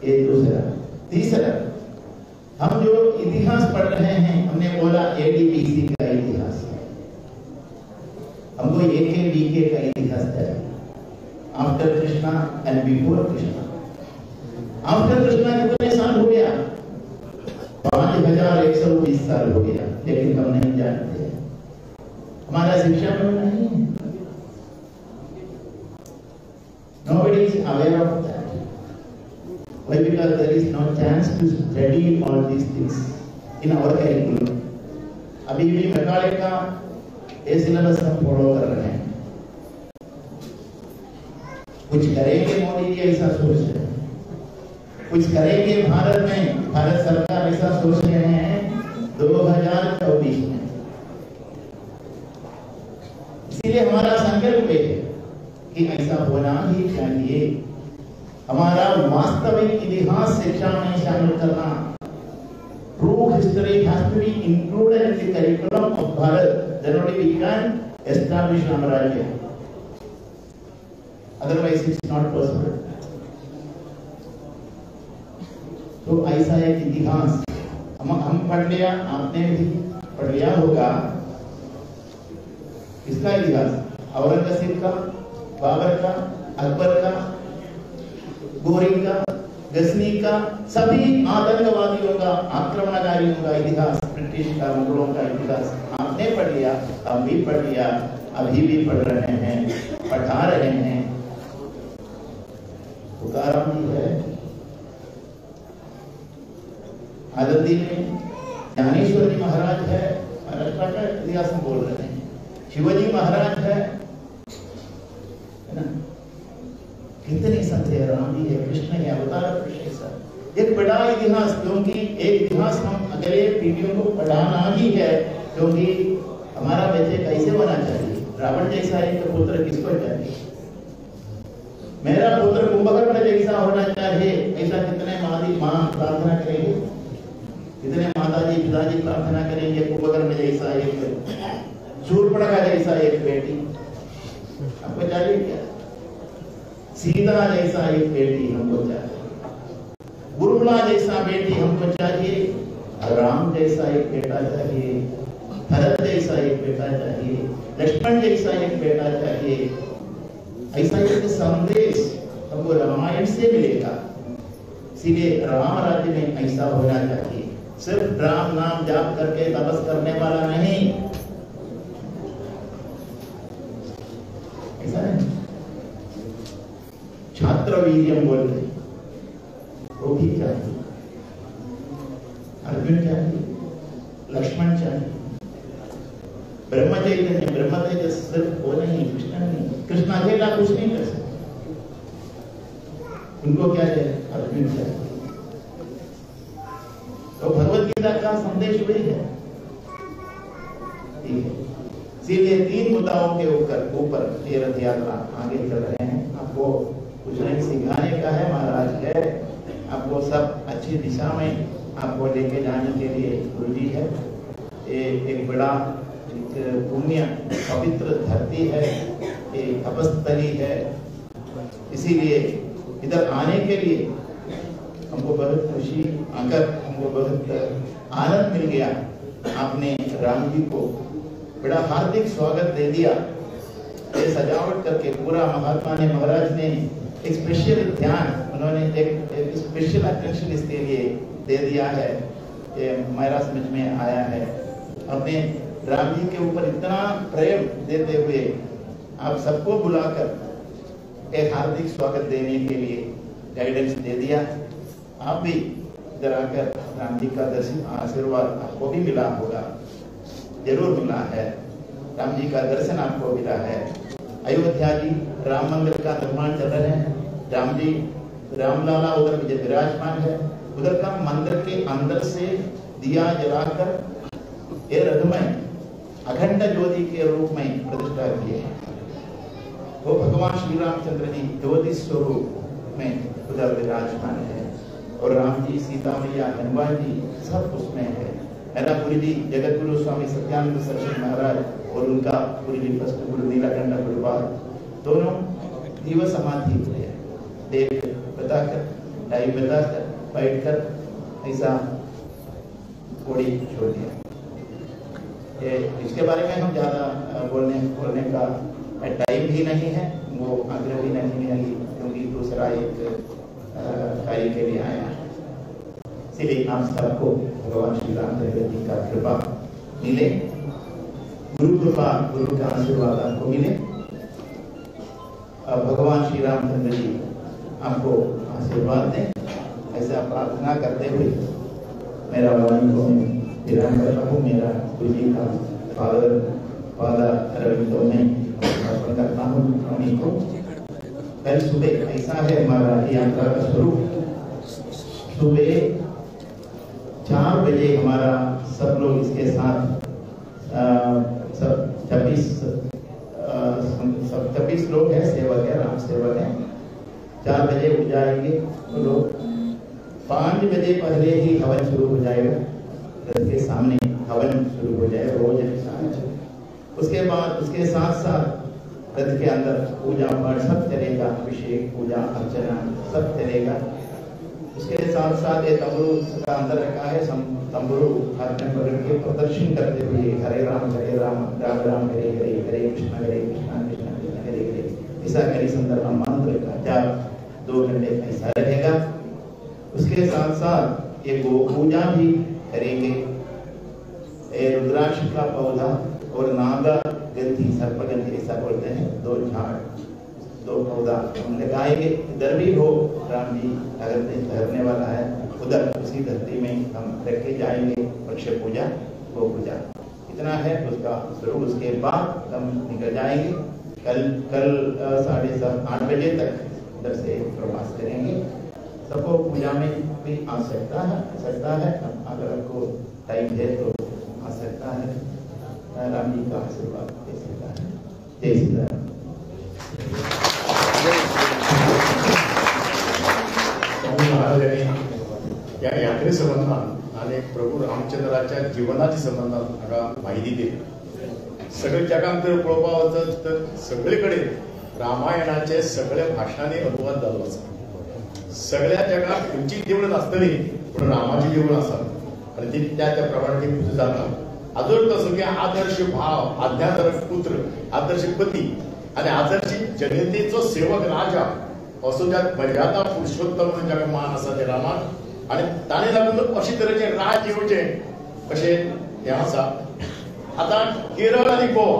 ये दूसरा। तीसरा, हम जो 320 साल हो गया, लेकिन हम नहीं जानते हैं, हमारा शिक्षा में नहीं है। Nobody is aware of that. Why? Because there is no chance to study all these things in our curriculum. अभी भी मेघालय का ये सिलेबस हम फॉलो कर रहे हैं। कुछ करेंगे मोदी जी ऐसा सोच रहे हैं, कुछ करेंगे भारत में, भारत सरकार ऐसा सोच रहे हैं 2024 में। इसीलिए हमारा संकल्प है कि ऐसा होना ही चाहिए। हमारा वास्तविक इतिहास शिक्षा में शामिल करना, true history has to be included in the curriculum of Bharat, then only we can establish Ramrajya, otherwise it's not possible. तो ऐसा एक इतिहास हम पढ़ लिया, आपने भी पढ़ लिया होगा। इसका इतिहास औरंगजेब का, बाबर का, अकबर का, गोरी का, गजनी का, सभी आतंकवादियों का, आक्रमणकारियों का इतिहास, ब्रिटिश का, मुगलों का इतिहास आपने पढ़ लिया, हम भी पढ़ लिया, अभी भी पढ़ रहे हैं, पढ़ा रहे हैं। तुकाराम जी है, आनंदी में ज्ञानेश्वर जी महाराज है, महाराष्ट्र का इतिहास हम बोल रहे हैं, शिवाजी महाराज है ना, कितने संत है, राम जी है, कृष्ण है, अवतार पुरुष है सर। एक बड़ा इतिहास, क्योंकि एक इतिहास हम अगले पीढ़ियों को पढ़ाना ही है, क्योंकि हमारा बच्चे कैसे होना चाहिए, रावण जैसा एक पुत्र किसको चाहिए, मेरा पुत्र कुंभकर्ण जैसा होना चाहिए, ऐसा कितने माँ प्रार्थना करेंगे, कितने माताजी पिताजी प्रार्थना करेंगे, कुंभकर्ण जैसा एक, शूर्पणखा जैसा एक बेटी आपको चाहिए क्या, सीता जैसा एक बेटी हमको चाहिए, गुरुला जैसा बेटी हमको चाहिए, राम जैसा एक बेटा चाहिए, भरत जैसा एक बेटा चाहिए, लक्ष्मण जैसा एक बेटा चाहिए। ऐसा एक संदेश हमको रामायण से मिलेगा। इसीलिए राम राज्य में ऐसा होना चाहिए, सिर्फ राम नाम जाप करके तपस करने वाला नहीं, ऐसा नहीं। छात्र वीर्यम बोलते वो भी चाहिए, अर्जुन चाहिए, लक्ष्मण चाहिए, ब्रह्म चैतन्य, ब्रह्म तेजस सिर्फ वो नहीं, कृष्ण नहीं, कृष्ण अकेला कुछ नहीं कर सकते, उनको क्या चाहिए, अर्जुन चाहिए। तो भगवत गीता का संदेश वही है, ठीक है। इसीलिए 3 मुद्दाओं के ऊपर ये रथ यात्रा आगे चल रहे हैं। आपको कुछ नहीं सिखाने का है, महाराज है आपको सब अच्छी दिशा में आपको लेके जाने के लिए गुरु जी है। ये एक बड़ा एक पुण्य पवित्र धरती है, ये तपस्थली है। इसीलिए इधर आने के लिए हमको बहुत खुशी आकर हमको बहुत आनंद मिल गया। आपने राम जी को बड़ा हार्दिक स्वागत दे दिया। ये सजावट करके पूरा महात्मा ने, महाराज ने एक स्पेशल ध्यान, उन्होंने एक स्पेशल अटेंशन इसके लिए दे दिया है। ये मेरा समझ में आया है। अपने राम जी के ऊपर इतना प्रेम देते हुए आप सबको बुलाकर एक हार्दिक स्वागत देने के लिए गाइडेंस दे दिया। आप भी इधर आकर राम जी का दर्शन आशीर्वाद आपको भी मिला होगा, जरूर मिला है। राम जी का दर्शन आपको मिला है। अयोध्या जी राम मंदिर का निर्माण चल रहे हैं। राम जी रामलाला उधर विराजमान है। उधर का मंदिर के अंदर से दिया जलाकर ये रथ में अखंड ज्योति के रूप में प्रतिष्ठा किए हैं। वो भगवान श्री रामचंद्र जी ज्योति स्वरूप में उधर विराजमान है और राम जी, सीता मैया, हनुमान जी सब उसमें है। मेरा गुरु जी जगत गुरु स्वामी सत्यानंद सरस्वती महाराज और उनका गुरु जी फर्स्ट गुरु नीलाकंठ गुरुपाद दोनों दिवस समाधि हुए। डेट बताकर, टाइम बताकर बैठकर ऐसा घोड़ी छोड़ दिया। ये इसके बारे में हम ज़्यादा बोलने का टाइम भी नहीं है, वो आग्रह भी नहीं है, क्योंकि दूसरा एक कार्य के लिए आया है। इसलिए आप सबको भगवान श्री रामचंद्र जी का कृपा मिले, गुरु कृपा, गुरु का आशीर्वाद आपको मिले। भगवान श्री रामचंद्र जी आपको आशीर्वाद दें, ऐसा प्रार्थना करते हुए मेरा वाणी को विराम करता हूँ। मेरा गुरु जी का फादर फादर अरविंदो में अर्पण करता हूँ स्वामी को। कल सुबह ऐसा है हमारा यात्रा का स्वरूप, सुबह 4 बजे हमारा सब लोग इसके साथ सब 26 लोग हैं, सेवक है, राम सेवक है। 4 बजे उठ जाएंगे तो लोग 5 बजे पहले ही हवन शुरू हो जाएगा, रथ के सामने हवन शुरू हो जाएगा रोज ऐसा। उसके बाद उसके साथ साथ रथ के अंदर पूजा पाठ सब चलेगा, अभिषेक पूजा अर्चना सब चलेगा। उसके साथ साथ ये तंबरू का अंदर रखा है, तंबरू हाथ में पकड़ के प्रदर्शन करते हुए हरे राम राम राम हरे हरे, हरे कृष्णा कृष्णा कृष्णा हरे हरे, ऐसा करी संदर्भ मंत्र का जाप 2 घंटे ऐसा रहेगा। उसके साथ साथ ये गो पूजा भी करेंगे। ये रुद्राक्ष का पौधा और नागा गंधी, सर्पगंधी ऐसा बोलते हैं, 2 झाड़ 2 पौधा हम लगाएंगे। इधर भी हो राम जी ठहरने वाला है, उधर उसी धरती में हम रख के जाएंगे वृक्ष पूजा गो पूजा, इतना है उसका स्वरूप। उसके बाद हम निकल जाएंगे कल कल 7:30 8 बजे तक उधर से प्रवास करेंगे। सबको पूजा में भी आ सकता है, अगर आपको टाइम है तो आ सकता है, राम जी का आशीर्वाद दे सकता है। जय श्री राम। स्वामी महाराजांनी या यात्रे संबंधात आणि प्रभू रामचंद्राच्या जीवनाच्या संबंधात हांगा माहिती दिली। सगळे जगांत जर पळोवपाक वचत तर सगळे कडेन रामायणाचे सगळे भाशांनी अनुवाद जाल्लो आसा। सगळ्या जगात खंयची देवळां नासतली पूण रामाची देवळां आसात आनी ती त्या त्या प्रमाणे ती पुजा जाता। आजून तसो की आदर्श भाव, आज्ञाधारक पुत्र, आदर्श पती आनी आदर्श जनतेचो सेवक राजा असो ज्या मर्यादा पुरुषोत्तम म्हणून जाका मान आसा ते रामाक आनी ताणें लागून अशे तरेचें राज येवचें अशें हें आसा। आतां केरळ आनी गोवा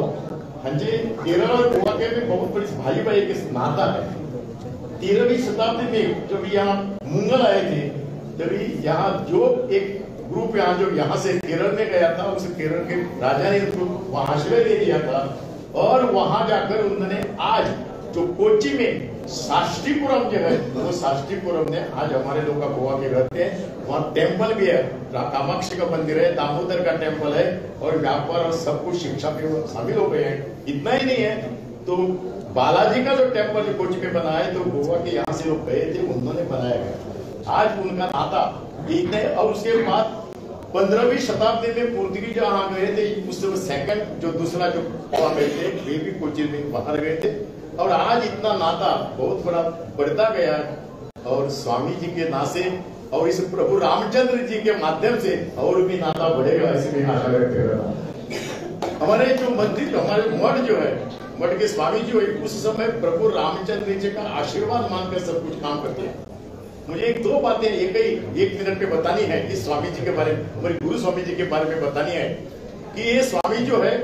हांचे, केरळ और गोवा के भी बहुत बड़ी भाई भाई के नाता है। 13वीं शताब्दी में जब यहाँ मुगल आए थे तभी यहाँ जो एक ग्रुप यहाँ जो यहाँ से केरल में गया था, उस केरल के राजा ने उनको वहां आश्रय दे दिया था और वहां जाकर उन्होंने आज जो कोची में साष्टीपुरम जो है वो साष्टीपुरम ने आज हमारे लोग का गोवा के रहते हैं, वहाँ टेम्पल भी है, कामाक्षी का मंदिर है, दामोदर का टेम्पल है और व्यापार और सब कुछ शिक्षा में शामिल हो गए हैं। इतना ही नहीं है तो बालाजी का जो टेम्पल जो कोची में बना है तो गोवा के यहाँ से लोग गए थे, उन्होंने बनाया गया। आज उनका नाता इतने। और उसके बाद 15वीं शताब्दी में पुर्तगीज जहाँ गए थे उस सेकंड जो दूसरा जो गए थे वे भी कोची में बाहर गए थे और आज इतना नाता बहुत बड़ा बढ़ता गया और स्वामी जी के नाते और इस प्रभु रामचंद्र जी के माध्यम से और भी नाता बढ़ेगा, ऐसी मैं आशा व्यक्त कर रहा हूँ। हमारे जो मंदिर, हमारे मठ जो है, मठ के स्वामी जी उस समय प्रभु रामचंद्र जी का आशीर्वाद मानकर सब कुछ काम करते हैं। मुझे एक दो बातें एक मिनट में बतानी है इस स्वामी जी के बारे में, हमारे गुरु स्वामी जी के बारे में बतानी है कि ये स्वामी जो है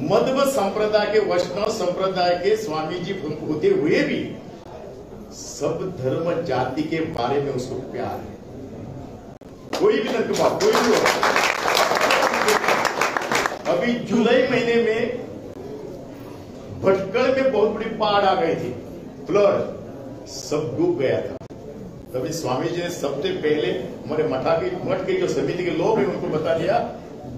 मध्व संप्रदाय के, वैष्णव संप्रदाय के स्वामी जी होते हुए भी सब धर्म जाति के बारे में उसको प्यार है। कोई भी धर्म, कोई भी हो। अभी जुलाई महीने में भटकल में बहुत बड़ी बाढ़ आ गई थी, फ्लड, सब डूब गया था। तभी स्वामी जी ने सबसे पहले हमारे मठ के जो समिति के लोग हैं उनको बता दिया,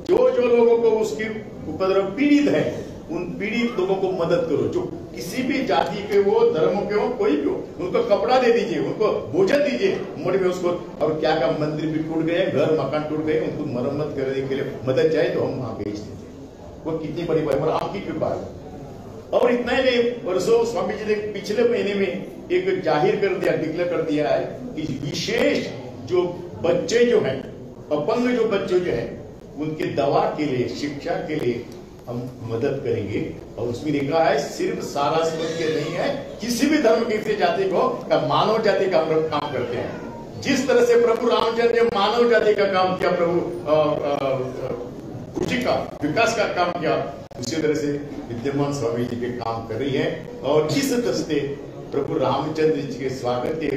जो जो लोगों को उसकी उपद्रव पीड़ित है उन पीड़ित लोगों को मदद करो, जो किसी भी जाति के हो, धर्म के हो, कोई भी हो, उनको कपड़ा दे दीजिए, उनको भोजन दीजिए मठ में उसको। और क्या क्या मंदिर भी टूट गए, घर मकान टूट गए, उनको मरम्मत करने के लिए मदद चाहिए तो हम वहां भेज देते। वो कितनी बड़ी बात, आपकी कृपा है। और इतना ही नहीं, परसों स्वामी जी ने पिछले महीने में एक जाहिर कर दिया, डिक्लेयर कर दिया है कि विशेष जो बच्चे जो हैं, अपंग जो बच्चे जो हैं, उनकी दवा के लिए, शिक्षा के लिए हम मदद करेंगे। और उसमें लिखा है सिर्फ सारस्वत के नहीं है, किसी भी धर्म के जाति को, मानव जाति का हम लोग काम करते हैं। जिस तरह से प्रभु रामचंद्र ने मानव जाति का काम किया, प्रभु खुशी का विकास का काम किया, उसी तरह से विद्यमान स्वामी जी के काम कर रही है। और इस दस्ते प्रभु रामचंद्र जी के स्वागत के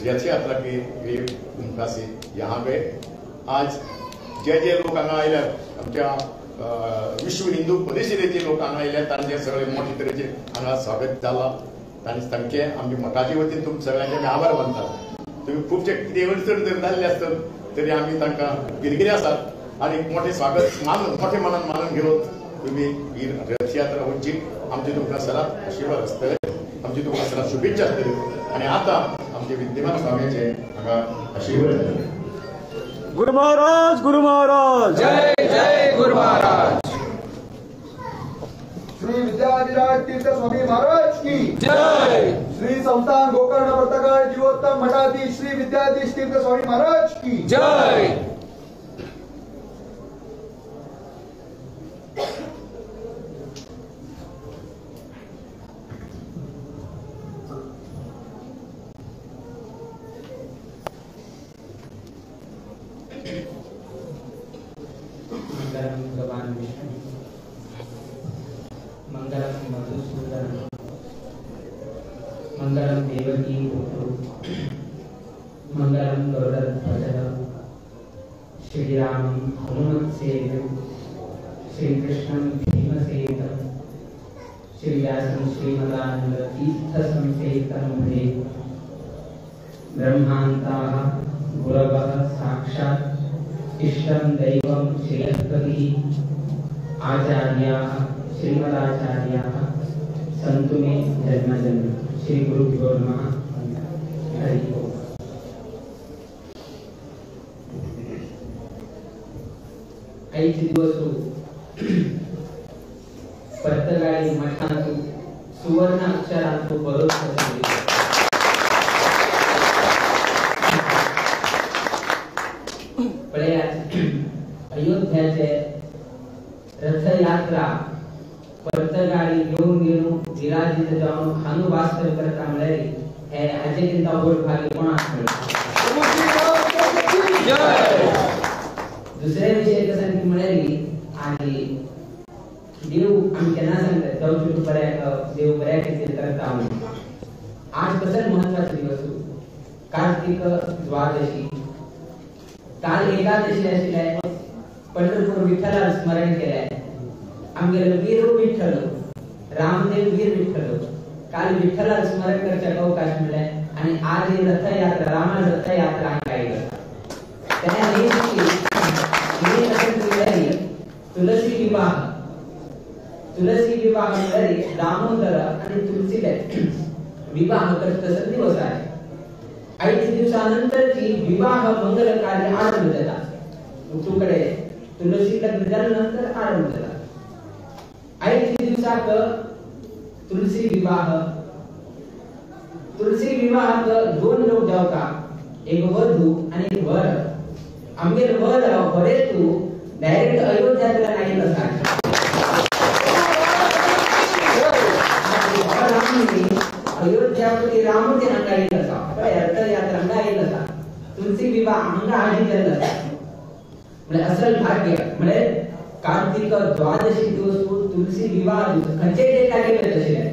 रथ यात्रा के लिए उनका से यहाँ गए। आज जे जे लोक हांगा आयल्या, आमच्या विश्व हिंदू परिशदेचे लोक हांगा आयल्या, तांचे सगळे मोठे तरेचे हांगा स्वागत जाला। तांणी तांचे आमच्या मठाचे वतीन तुम सगळ्यांचे आमी आभार मानतात। तुम्ही खुबशे कितें अडचण जर जाल्ले आसत तरी आमी तांकां गिरगिरे आसात आनी मोठें स्वागत मानून मोठे मनान मानून घेवन तुम्ही ही रथयात्रा वचची। आमचे तुमकां सदांच आशिर्वाद आसतले, आमची तुमकां सदांच शुभेच्छा आसतल्यो। आनी आतां आमचे विद्यमान स्वामीचे हांगा आशिर्वाद जातले। गुरु महाराज, गुरु महाराज, जय जय गुरु महाराज। श्री विद्याधिराज तीर्थ स्वामी महाराज की जय। श्री संस्थान गोकर्ण पर्तगाळ जीवोत्तम मठाधीश श्री विद्याधीश तीर्थ स्वामी महाराज की जय। मंगलम भगवान विष्णु, मंगलम मधुसूदन, मंगलम देवकी पुत्र, मंगलम गरुड़ध्वज, श्री राम हनुमत सेवितं, श्री कृष्णं भीमसेवितं, श्री व्यासं श्रीमदानंद तीर्थ संसेवितं भजे। ब्रह्मांताः गुरवः साक्षात् इष्टं दैवं श्रीहस्पतिः, आचार्याः श्रीमदाचार्याः सन्तु मे जन्म जन्म। श्री गुरुभ्यो नमः। हरि ओम। आयज दिवस पर्तगाळी मठांतु सुवर्ण अक्षरांतु बरोच पळयात। अयोध्याचे रथयात्रा पर्तगाळी घेवन घेवन विराजित जावन खानू वास्तव करता म्हळ्यार हे हाजे किंता व्हड भाग्य कोणाक मेळटा। दुसरे विशय कसं की म्हळ्यार आनी देव आमी केन्ना सांगतात जावं बऱ्याक देव बऱ्या कितें करता म्हणून। आज कसं महत्वाचे दिवस कार्तिक द्वादशी, काल एकादशी आशिल्ले, पंढरपूर विठ्ठलाक स्मरण केलें। आमगेलो वीर विठ्ठल, रामदेव वीर विठ्ठल, काल विठ्ठलाक स्मरण करच्याक अवकाश मेळ्ळे आनी आज ही रथयात्रा, रामा रथयात्रा हांगा आयली। तेन्ना तुलसी विवाह, तुलसी विवाह म्हळ्यार दामोदर आनी तुलसीले विवाह करता तसो दिवस आहे। आयज दिवसा नंतरची विवाह मंगल कार्य आरंभ जाता। तुकडे तुलसी लग्न जाल्या नंतर आरंभ जाता। आयज दिवसाक तुलसी विवाह, तुलसी विवाहाक दोन लोक जावता, एक वधू आनी एक वर। आमगेर वर वरेतू डायरेक्ट अयोध्यांतल्यान आयिल्लो आसा। अयोध्यापती राम ते हांगा आयिल्लो आसा, रथयात्रा हांगा आयिल्लो आसा, तुलसी विवाह हांगा हाडीत जाल्लो आसा। म्हळ्यार असल भाग्य म्हळ्यार कार्तिक द्वादशी दिवस तुलसी विवाह दिवस खंयचे डेटाक येत आशिल्ले,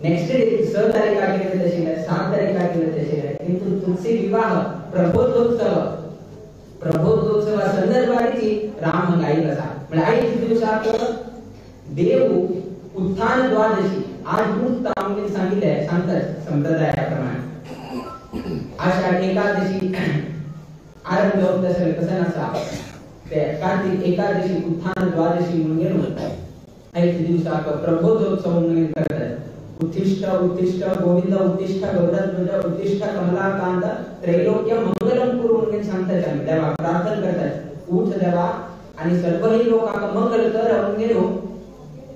नेक्स्ट डे 6 तारीखाक येत आशिल्ले, 7 तारीखाक येत आशिल्ले, किंतु तुलसी विवाह प्रबोधोत्सव, प्रबोधोत्सवा संदर्भाची राम हांगा आयिल्लो आसा। म्हळ्यार आयज दिवसाक देव उत्थान द्वादशी आज मुहूर्त आमकां सांगिल्लें सांगतात संप्रदायाप्रमाणे। आषाढ एकादशी आरंभ जावंक आसले कशें आसा ते कार्तिक एकादशी उत्थान द्वादशी म्हणून घेवन आयज दिवसाक प्रबोधोत्सव म्हणून करतात। उत्तिष्ठ उत्तिष्ठ गोविंद उत्तिष्ठ गरुडध्वज उत्तिष्ठ कमलाकांत त्रैलोक्य मंगलम कुरु म्हणून सांगतात आमी देवाक प्रार्थना करतात, उठ देवा आणि सर्वही लोकांक मंगल कर म्हणून घेवन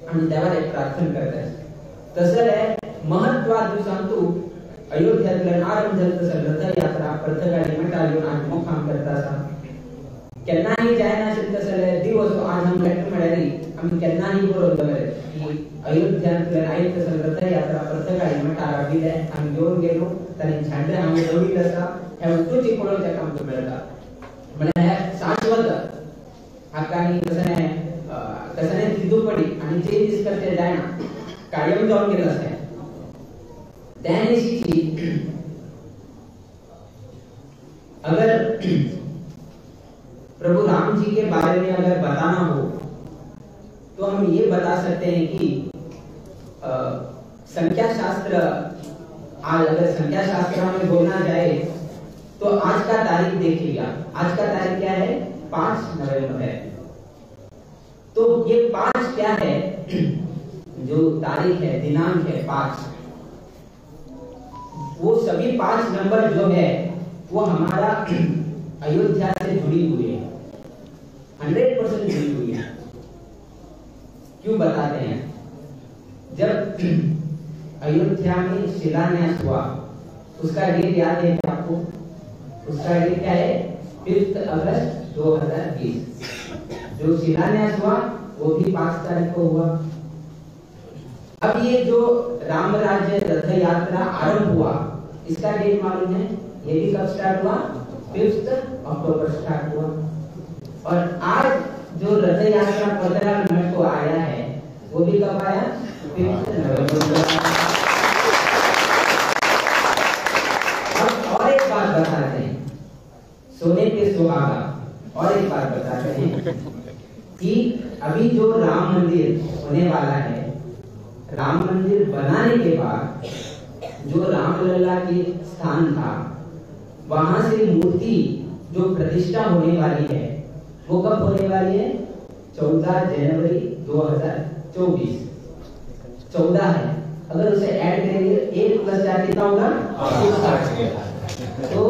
आमी देवाक प्रार्थना करतात। तसले महत्वा दिवसांतु अयोध्यांतल्यान आरंभ जाता तसो रथयात्रा पर्तगाळी मठार येवन आज मोखाम करता आसा। केन्नाही जायनाशिल्ले तसले दिवस आज आमी लेटर म्हळ्यार आमी केन्नाही बरोवन दवरले की अयोध्यांतल्यान आयिल्ले तसो रथयात्रा पर्तगाळी मठार राविल्ले आमी घेवन गेलो, तांणी झांडे हांगा दवरिल्ले आसा। ह्या वस्तूची पळोवचे तशाने तिद्दुपडी आणि चेंजेस करते जायना, कायम जाऊन गेलं असं. त्या दिवशीची अगर प्रभु राम जी के बारे में अगर बताना हो तो हम ये बता सकते हैं कि संख्या शास्त्र, आज अगर संख्या शास्त्र में बोलना जाए तो आज का तारीख देखिएगा, आज का तारीख क्या है? 5 नवंबर है। तो ये 5 क्या है? जो तारीख है, दिनांक है 5, वो सभी 5 नंबर जो है वो हमारा अयोध्या से जुड़ी हुई है, 100% जुड़ी हुई है। क्यों बताते हैं? जब अयोध्या में शिलान्यास हुआ उसका डेट याद है आपको? उसका डेट क्या है? 5 अगस्त 2020। जो शिलान्यास हुआ वो भी 5 तारीख को हुआ। अब ये जो राम राज्य रथ यात्रा आरंभ हुआ इसका डेट मालूम है? ये भी कब स्टार्ट हुआ? 5 अक्टूबर स्टार्ट हुआ। और आज जो रथ यात्रा पतराल मठ को आया है वो भी कब आया? 5 नवंबर को। अब और एक बात बताते हैं, सोने पे सुहागा। और एक बात बताते हैं कि अभी जो राम मंदिर होने वाला है, राम मंदिर बनाने के बाद जो रामलला के स्थान था वहां से मूर्ति जो प्रतिष्ठा होने वाली है वो कब होने वाली है? 14 जनवरी 2024। 14 है, अगर उसे ऐड करेंगे 1 + 4 कितना होगा? 7। तो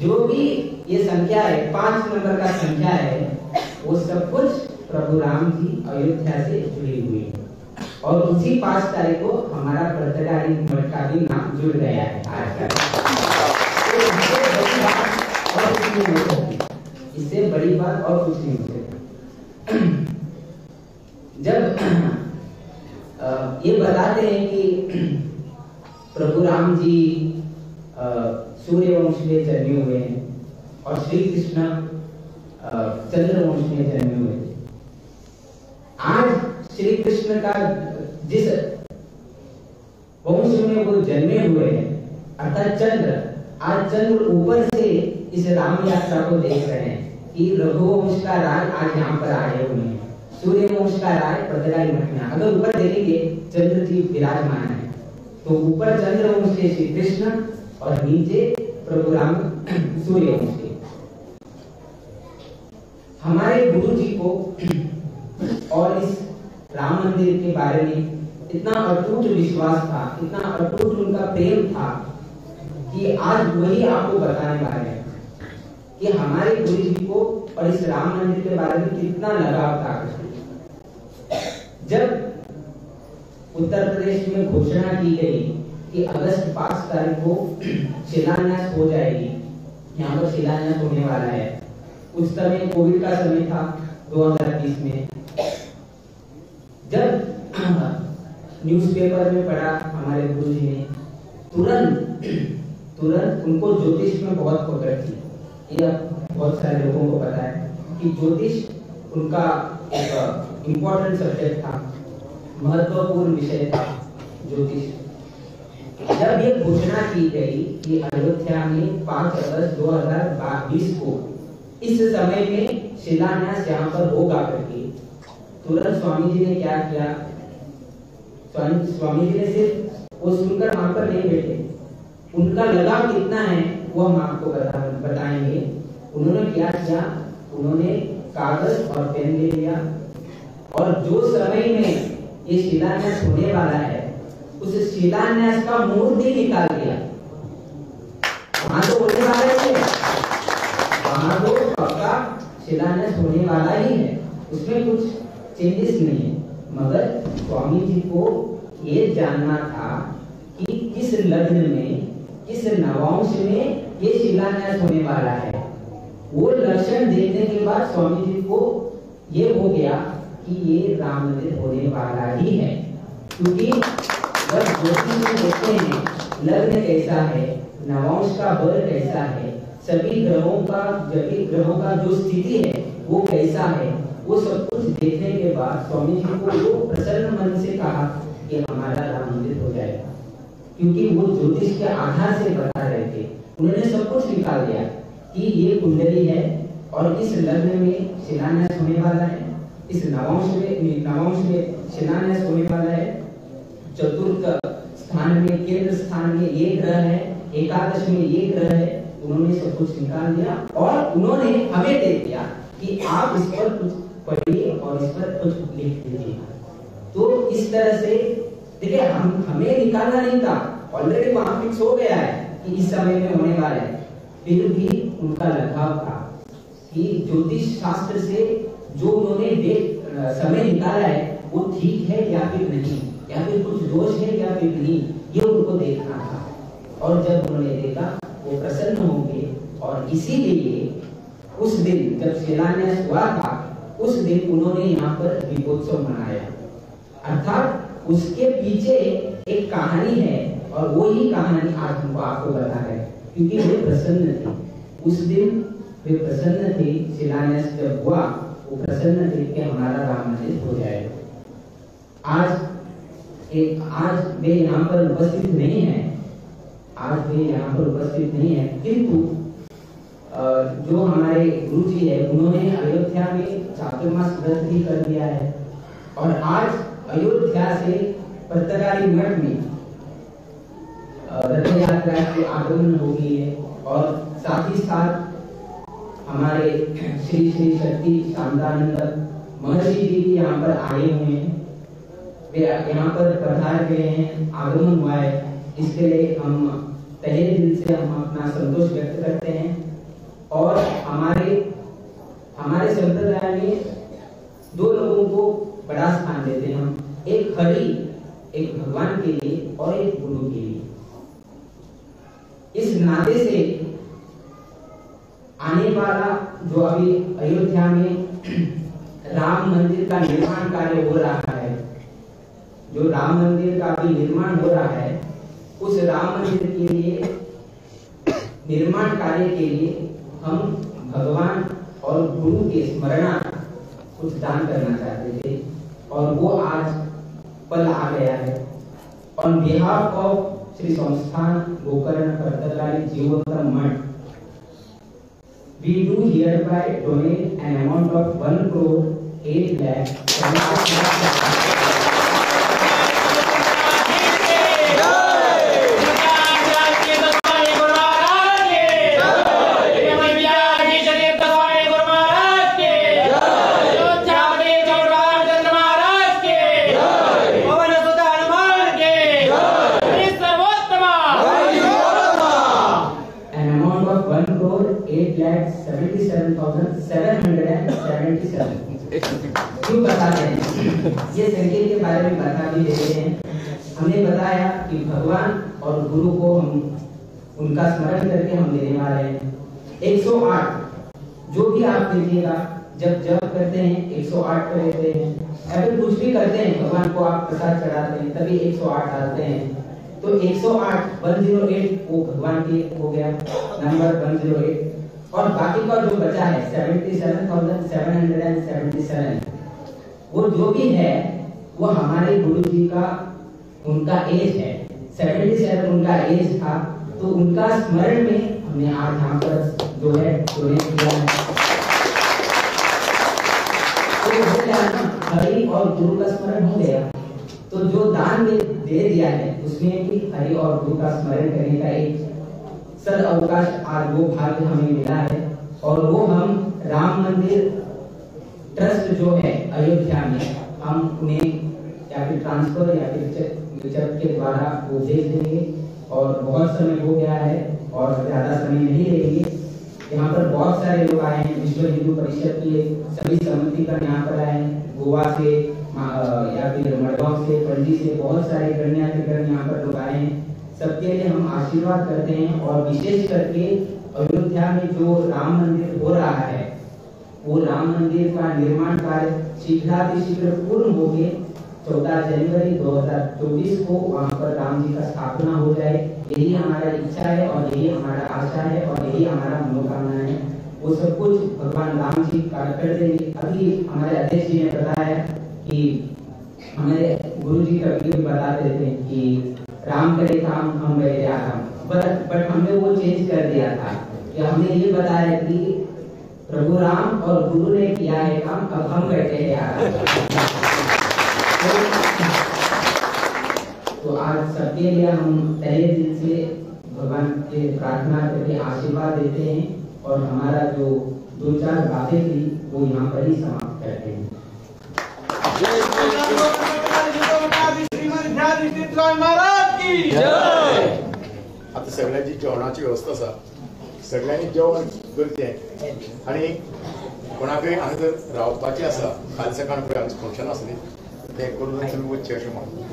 जो भी ये संख्या है, 5 नंबर का संख्या है, वो सब कुछ प्रभु राम जी अयोध्या से जुड़ी हुई है। और उसी 5 तारीख को हमारा पर्तगाली मठ का भी नाम जुड़ गया है आज का। तो इससे बड़ी बात और कुछ नहीं हो सकती, इससे बड़ी बात और कुछ नहीं हो सकती। जब ये बताते हैं कि प्रभु राम जी सूर्य वंश में जन्मे हुए हैं और श्री कृष्ण चंद्र वंश में जन्मे हुए थे। आज श्री कृष्ण का जिस वंश में वो जन्मे हुए हैं अर्थात चंद्र, आज चंद्र ऊपर से इस राम यात्रा को देख रहे हैं कि रघुवंश का राज आज यहाँ पर आए हुए हैं, सूर्य वंश का राज पर्तगाली मठ में। अगर ऊपर देखेंगे चंद्र जी विराजमान है, तो ऊपर चंद्र वंश के श्री कृष्ण और नीचे प्रभु राम सूर्य वंश के। हमारे गुरु जी को और इस राम मंदिर के बारे में इतना अटूट विश्वास था, इतना अटूट उनका प्रेम था कि आज वही आपको बताने वाले हैं कि हमारे गुरु जी को और इस राम मंदिर के बारे में कितना लगाव था। जब उत्तर प्रदेश में घोषणा की गई कि अगस्त 5 तारीख को शिलान्यास हो जाएगी, यहाँ पर शिलान्यास होने वाला है, उस समय कोविड का समय था 2020 में। जब न्यूज़पेपर में पढ़ा हमारे गुरु जी ने, तुरंत उनको ज्योतिष में बहुत पकड़ थी। ये बहुत सारे लोगों को पता है कि ज्योतिष उनका एक इम्पोर्टेंट सब्जेक्ट था, महत्वपूर्ण विषय था ज्योतिष। जब ये घोषणा की गई कि अयोध्या में 5 अगस्त 2022 को इस समय में शिलान्यास यहाँ पर होगा करके, तुरंत स्वामी जी ने क्या किया? स्वामी जी ने सिर्फ वो सुनकर वहां पर नहीं बैठे, उनका लगाव कितना है वो हम आपको बताएंगे। उन्होंने क्या किया? उन्होंने कागज और पेन ले लिया और जो समय में ये शिलान्यास होने वाला है उस शिलान्यास का मुहूर्त ही निकाल दिया। वहां तो होने वाला ही है, वहां तो पक्का शिलान्यास होने वाला ही है, उसमें कुछ चेंजेस नहीं है। मगर स्वामी जी को ये जानना था कि किस लग्न में, किस नवांश में ये शिलान्यास होने वाला है। वो लक्षण देखने के बाद स्वामी जी को ये हो गया कि ये राम मंदिर होने वाला ही है, क्योंकि जब ज्योतिष में देखते हैं लग्न कैसा है, नवांश का बल कैसा है, सभी ग्रहों का, सभी ग्रहों का जो स्थिति है वो कैसा है, वो सब कुछ देखने के बाद बाद स्वामी जी को वो प्रसन्न मन से कहा कि हमारा राम मंदिर हो जाएगा, क्योंकि वो ज्योतिष के आधार से बता रहे थे। उन्होंने सब कुछ निकाल दिया कि ये कुंडली है और इस लग्न में शिलान्यास होने वाला है, इस नवांश में शिलान्यास होने वाला है, चतुर्थ स्थान में केंद्र स्थान में ये ग्रह है, एकादश में ये ग्रह है। उन्होंने सब कुछ निकाल दिया और उन्होंने हमें दे दिया कि आप इस पर कुछ पढ़िए और इस पर कुछ लिख दीजिए। तो इस तरह से देखिए, हमें निकालना नहीं था, ऑलरेडी वहां फिक्स हो गया है कि इस समय में होने वाला है। फिर भी उनका लगाव था कि ज्योतिष शास्त्र से जो उन्होंने समय निकाला है वो ठीक है या फिर नहीं, या फिर कुछ दोष है या फिर नहीं, ये उनको देखना था। और जब उन्होंने देखा वो प्रसन्न हो गए और इसीलिए उस दिन जब शिलान्यास हुआ था उस दिन उन्होंने यहाँ पर दीपोत्सव मनाया। अर्थात उसके पीछे एक कहानी है और वो ही कहानी आज हमको आपको बता रहे हैं, क्योंकि वे प्रसन्न थे उस दिन, वे प्रसन्न थे। शिलान्यास जब हुआ वो प्रसन्न थे कि हमारा राम मंदिर हो जाएगा। आज वे यहाँ पर उपस्थित नहीं है, आज वे यहाँ पर उपस्थित नहीं है, किंतु जो हमारे गुरु जी है उन्होंने अयोध्या में चातुर्मास व्रत भी कर दिया है और आज अयोध्या से पर्तगाली मठ में रथ यात्रा की आगमन हो गई है। और साथ ही साथ हमारे श्री श्री शक्ति शांतानंद महर्षि जी भी यहाँ पर आए हुए हैं, वे यहाँ पर पधार गए हैं, आगमन हुआ है। इसके लिए हम तहे दिल से हम अपना संतोष व्यक्त करते हैं। और हमारे संप्रदाय में दो लोगों को बड़ा स्थान देते हैं हम, एक हरि, एक भगवान के लिए और एक गुरु के लिए। इस नाते से आने वाला जो अभी अयोध्या में राम मंदिर का निर्माण कार्य हो रहा है, जो राम मंदिर का अभी निर्माण हो रहा है, उस राम मंदिर के लिए निर्माण कार्य के लिए हम भगवान और गुरु के स्मरणार्थ कुछ दान करना चाहते थे और वो आज पल आ गया है। On behalf of Shri Sansthan Gokarna Partagali Jivottam Math, we do hereby donate an amount of 1,08,75,000 1,08,77,777। क्यों बताते हैं ये संकेत के बारे में बता भी देते हैं। हमने बताया कि भगवान और गुरु को हम उनका स्मरण करके हम देने वाले हैं। 108 जो भी आप दीजिएगा, जब जप करते हैं 108 कर लेते हैं, या फिर कुछ भी करते हैं भगवान को आप प्रसाद चढ़ाते हैं तभी 108 डालते हैं, तो 108 108 वो भगवान के हो गया नंबर 108। और बाकी का जो बचा है 77,777 वो जो भी है वो हमारे गुरु जी का उनका एज है, 77 उनका एज था, तो उनका स्मरण में हमने आज यहाँ पर जो है डोनेट किया है। तो हो गया ना, हरि और गुरु का स्मरण हो गया। तो जो दान में दे दिया है उसमें भी हरि और गुरु का स्मरण करने का एक सद अवकाश आज वो भाग्य हमें मिला है। और वो हम राम मंदिर ट्रस्ट जो है अयोध्या में, हम उन्हें या फिर ट्रांसफर या फिर चेक के द्वारा वो भेज देंगे। और बहुत समय हो गया है और ज़्यादा समय नहीं लेंगे। यहाँ पर बहुत सारे लोग आए हैं, विश्व हिंदू परिषद के सभी समितिगण यहाँ पर आए हैं, गोवा से या फिर मडगांव से, पणजी से बहुत सारे गण्यगण यहाँ पर लोग आए हैं। सबके लिए हम आशीर्वाद करते हैं। और विशेष करके अयोध्या में जो राम मंदिर हो रहा है, वो राम मंदिर का निर्माण कार्य शीघ्रातिशीघ्र पूर्ण होके 14 जनवरी 2024 को वहाँ पर राम जी का स्थापना हो जाए, यही हमारा इच्छा है और यही हमारा आशा है और यही हमारा मनोकामना है। वो सब कुछ भगवान राम जी कार्य कर देंगे। अभी हमारे अध्यक्ष जी ने बताया कि हमारे गुरु जी कभी कभी बताते थे कि राम करे काम हम बैठे आराम, बट हमने वो चेंज कर दिया था कि हमने ये बताया कि प्रभु राम और गुरु ने किया है काम, अब हम बैठे हैं आराम। तो आज सबके लिए हम तहे दिल से भगवान के प्रार्थना करके आशीर्वाद देते हैं और हमारा जो दो चार बातें थी वो यहाँ पर ही समाप्त करते हैं। आता सगळ्यांची जेवणाची व्यवस्था आसा, सगळ्यांनी जेवण करचें आनी कोणाकय हांगा जर रावपाचें आसा काल सकाळ पळय आमचें फंक्शन आसा न्ही तें करून तुमी वचचें अशें म्हणून.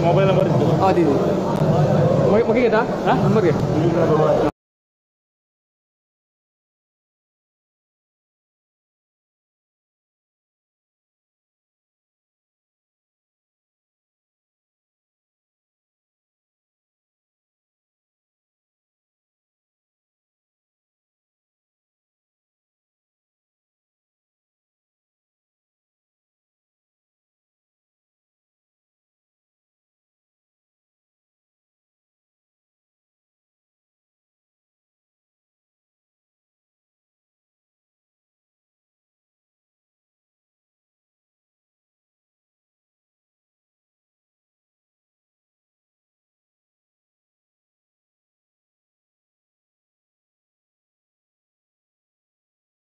Mobile number. नंबर घे.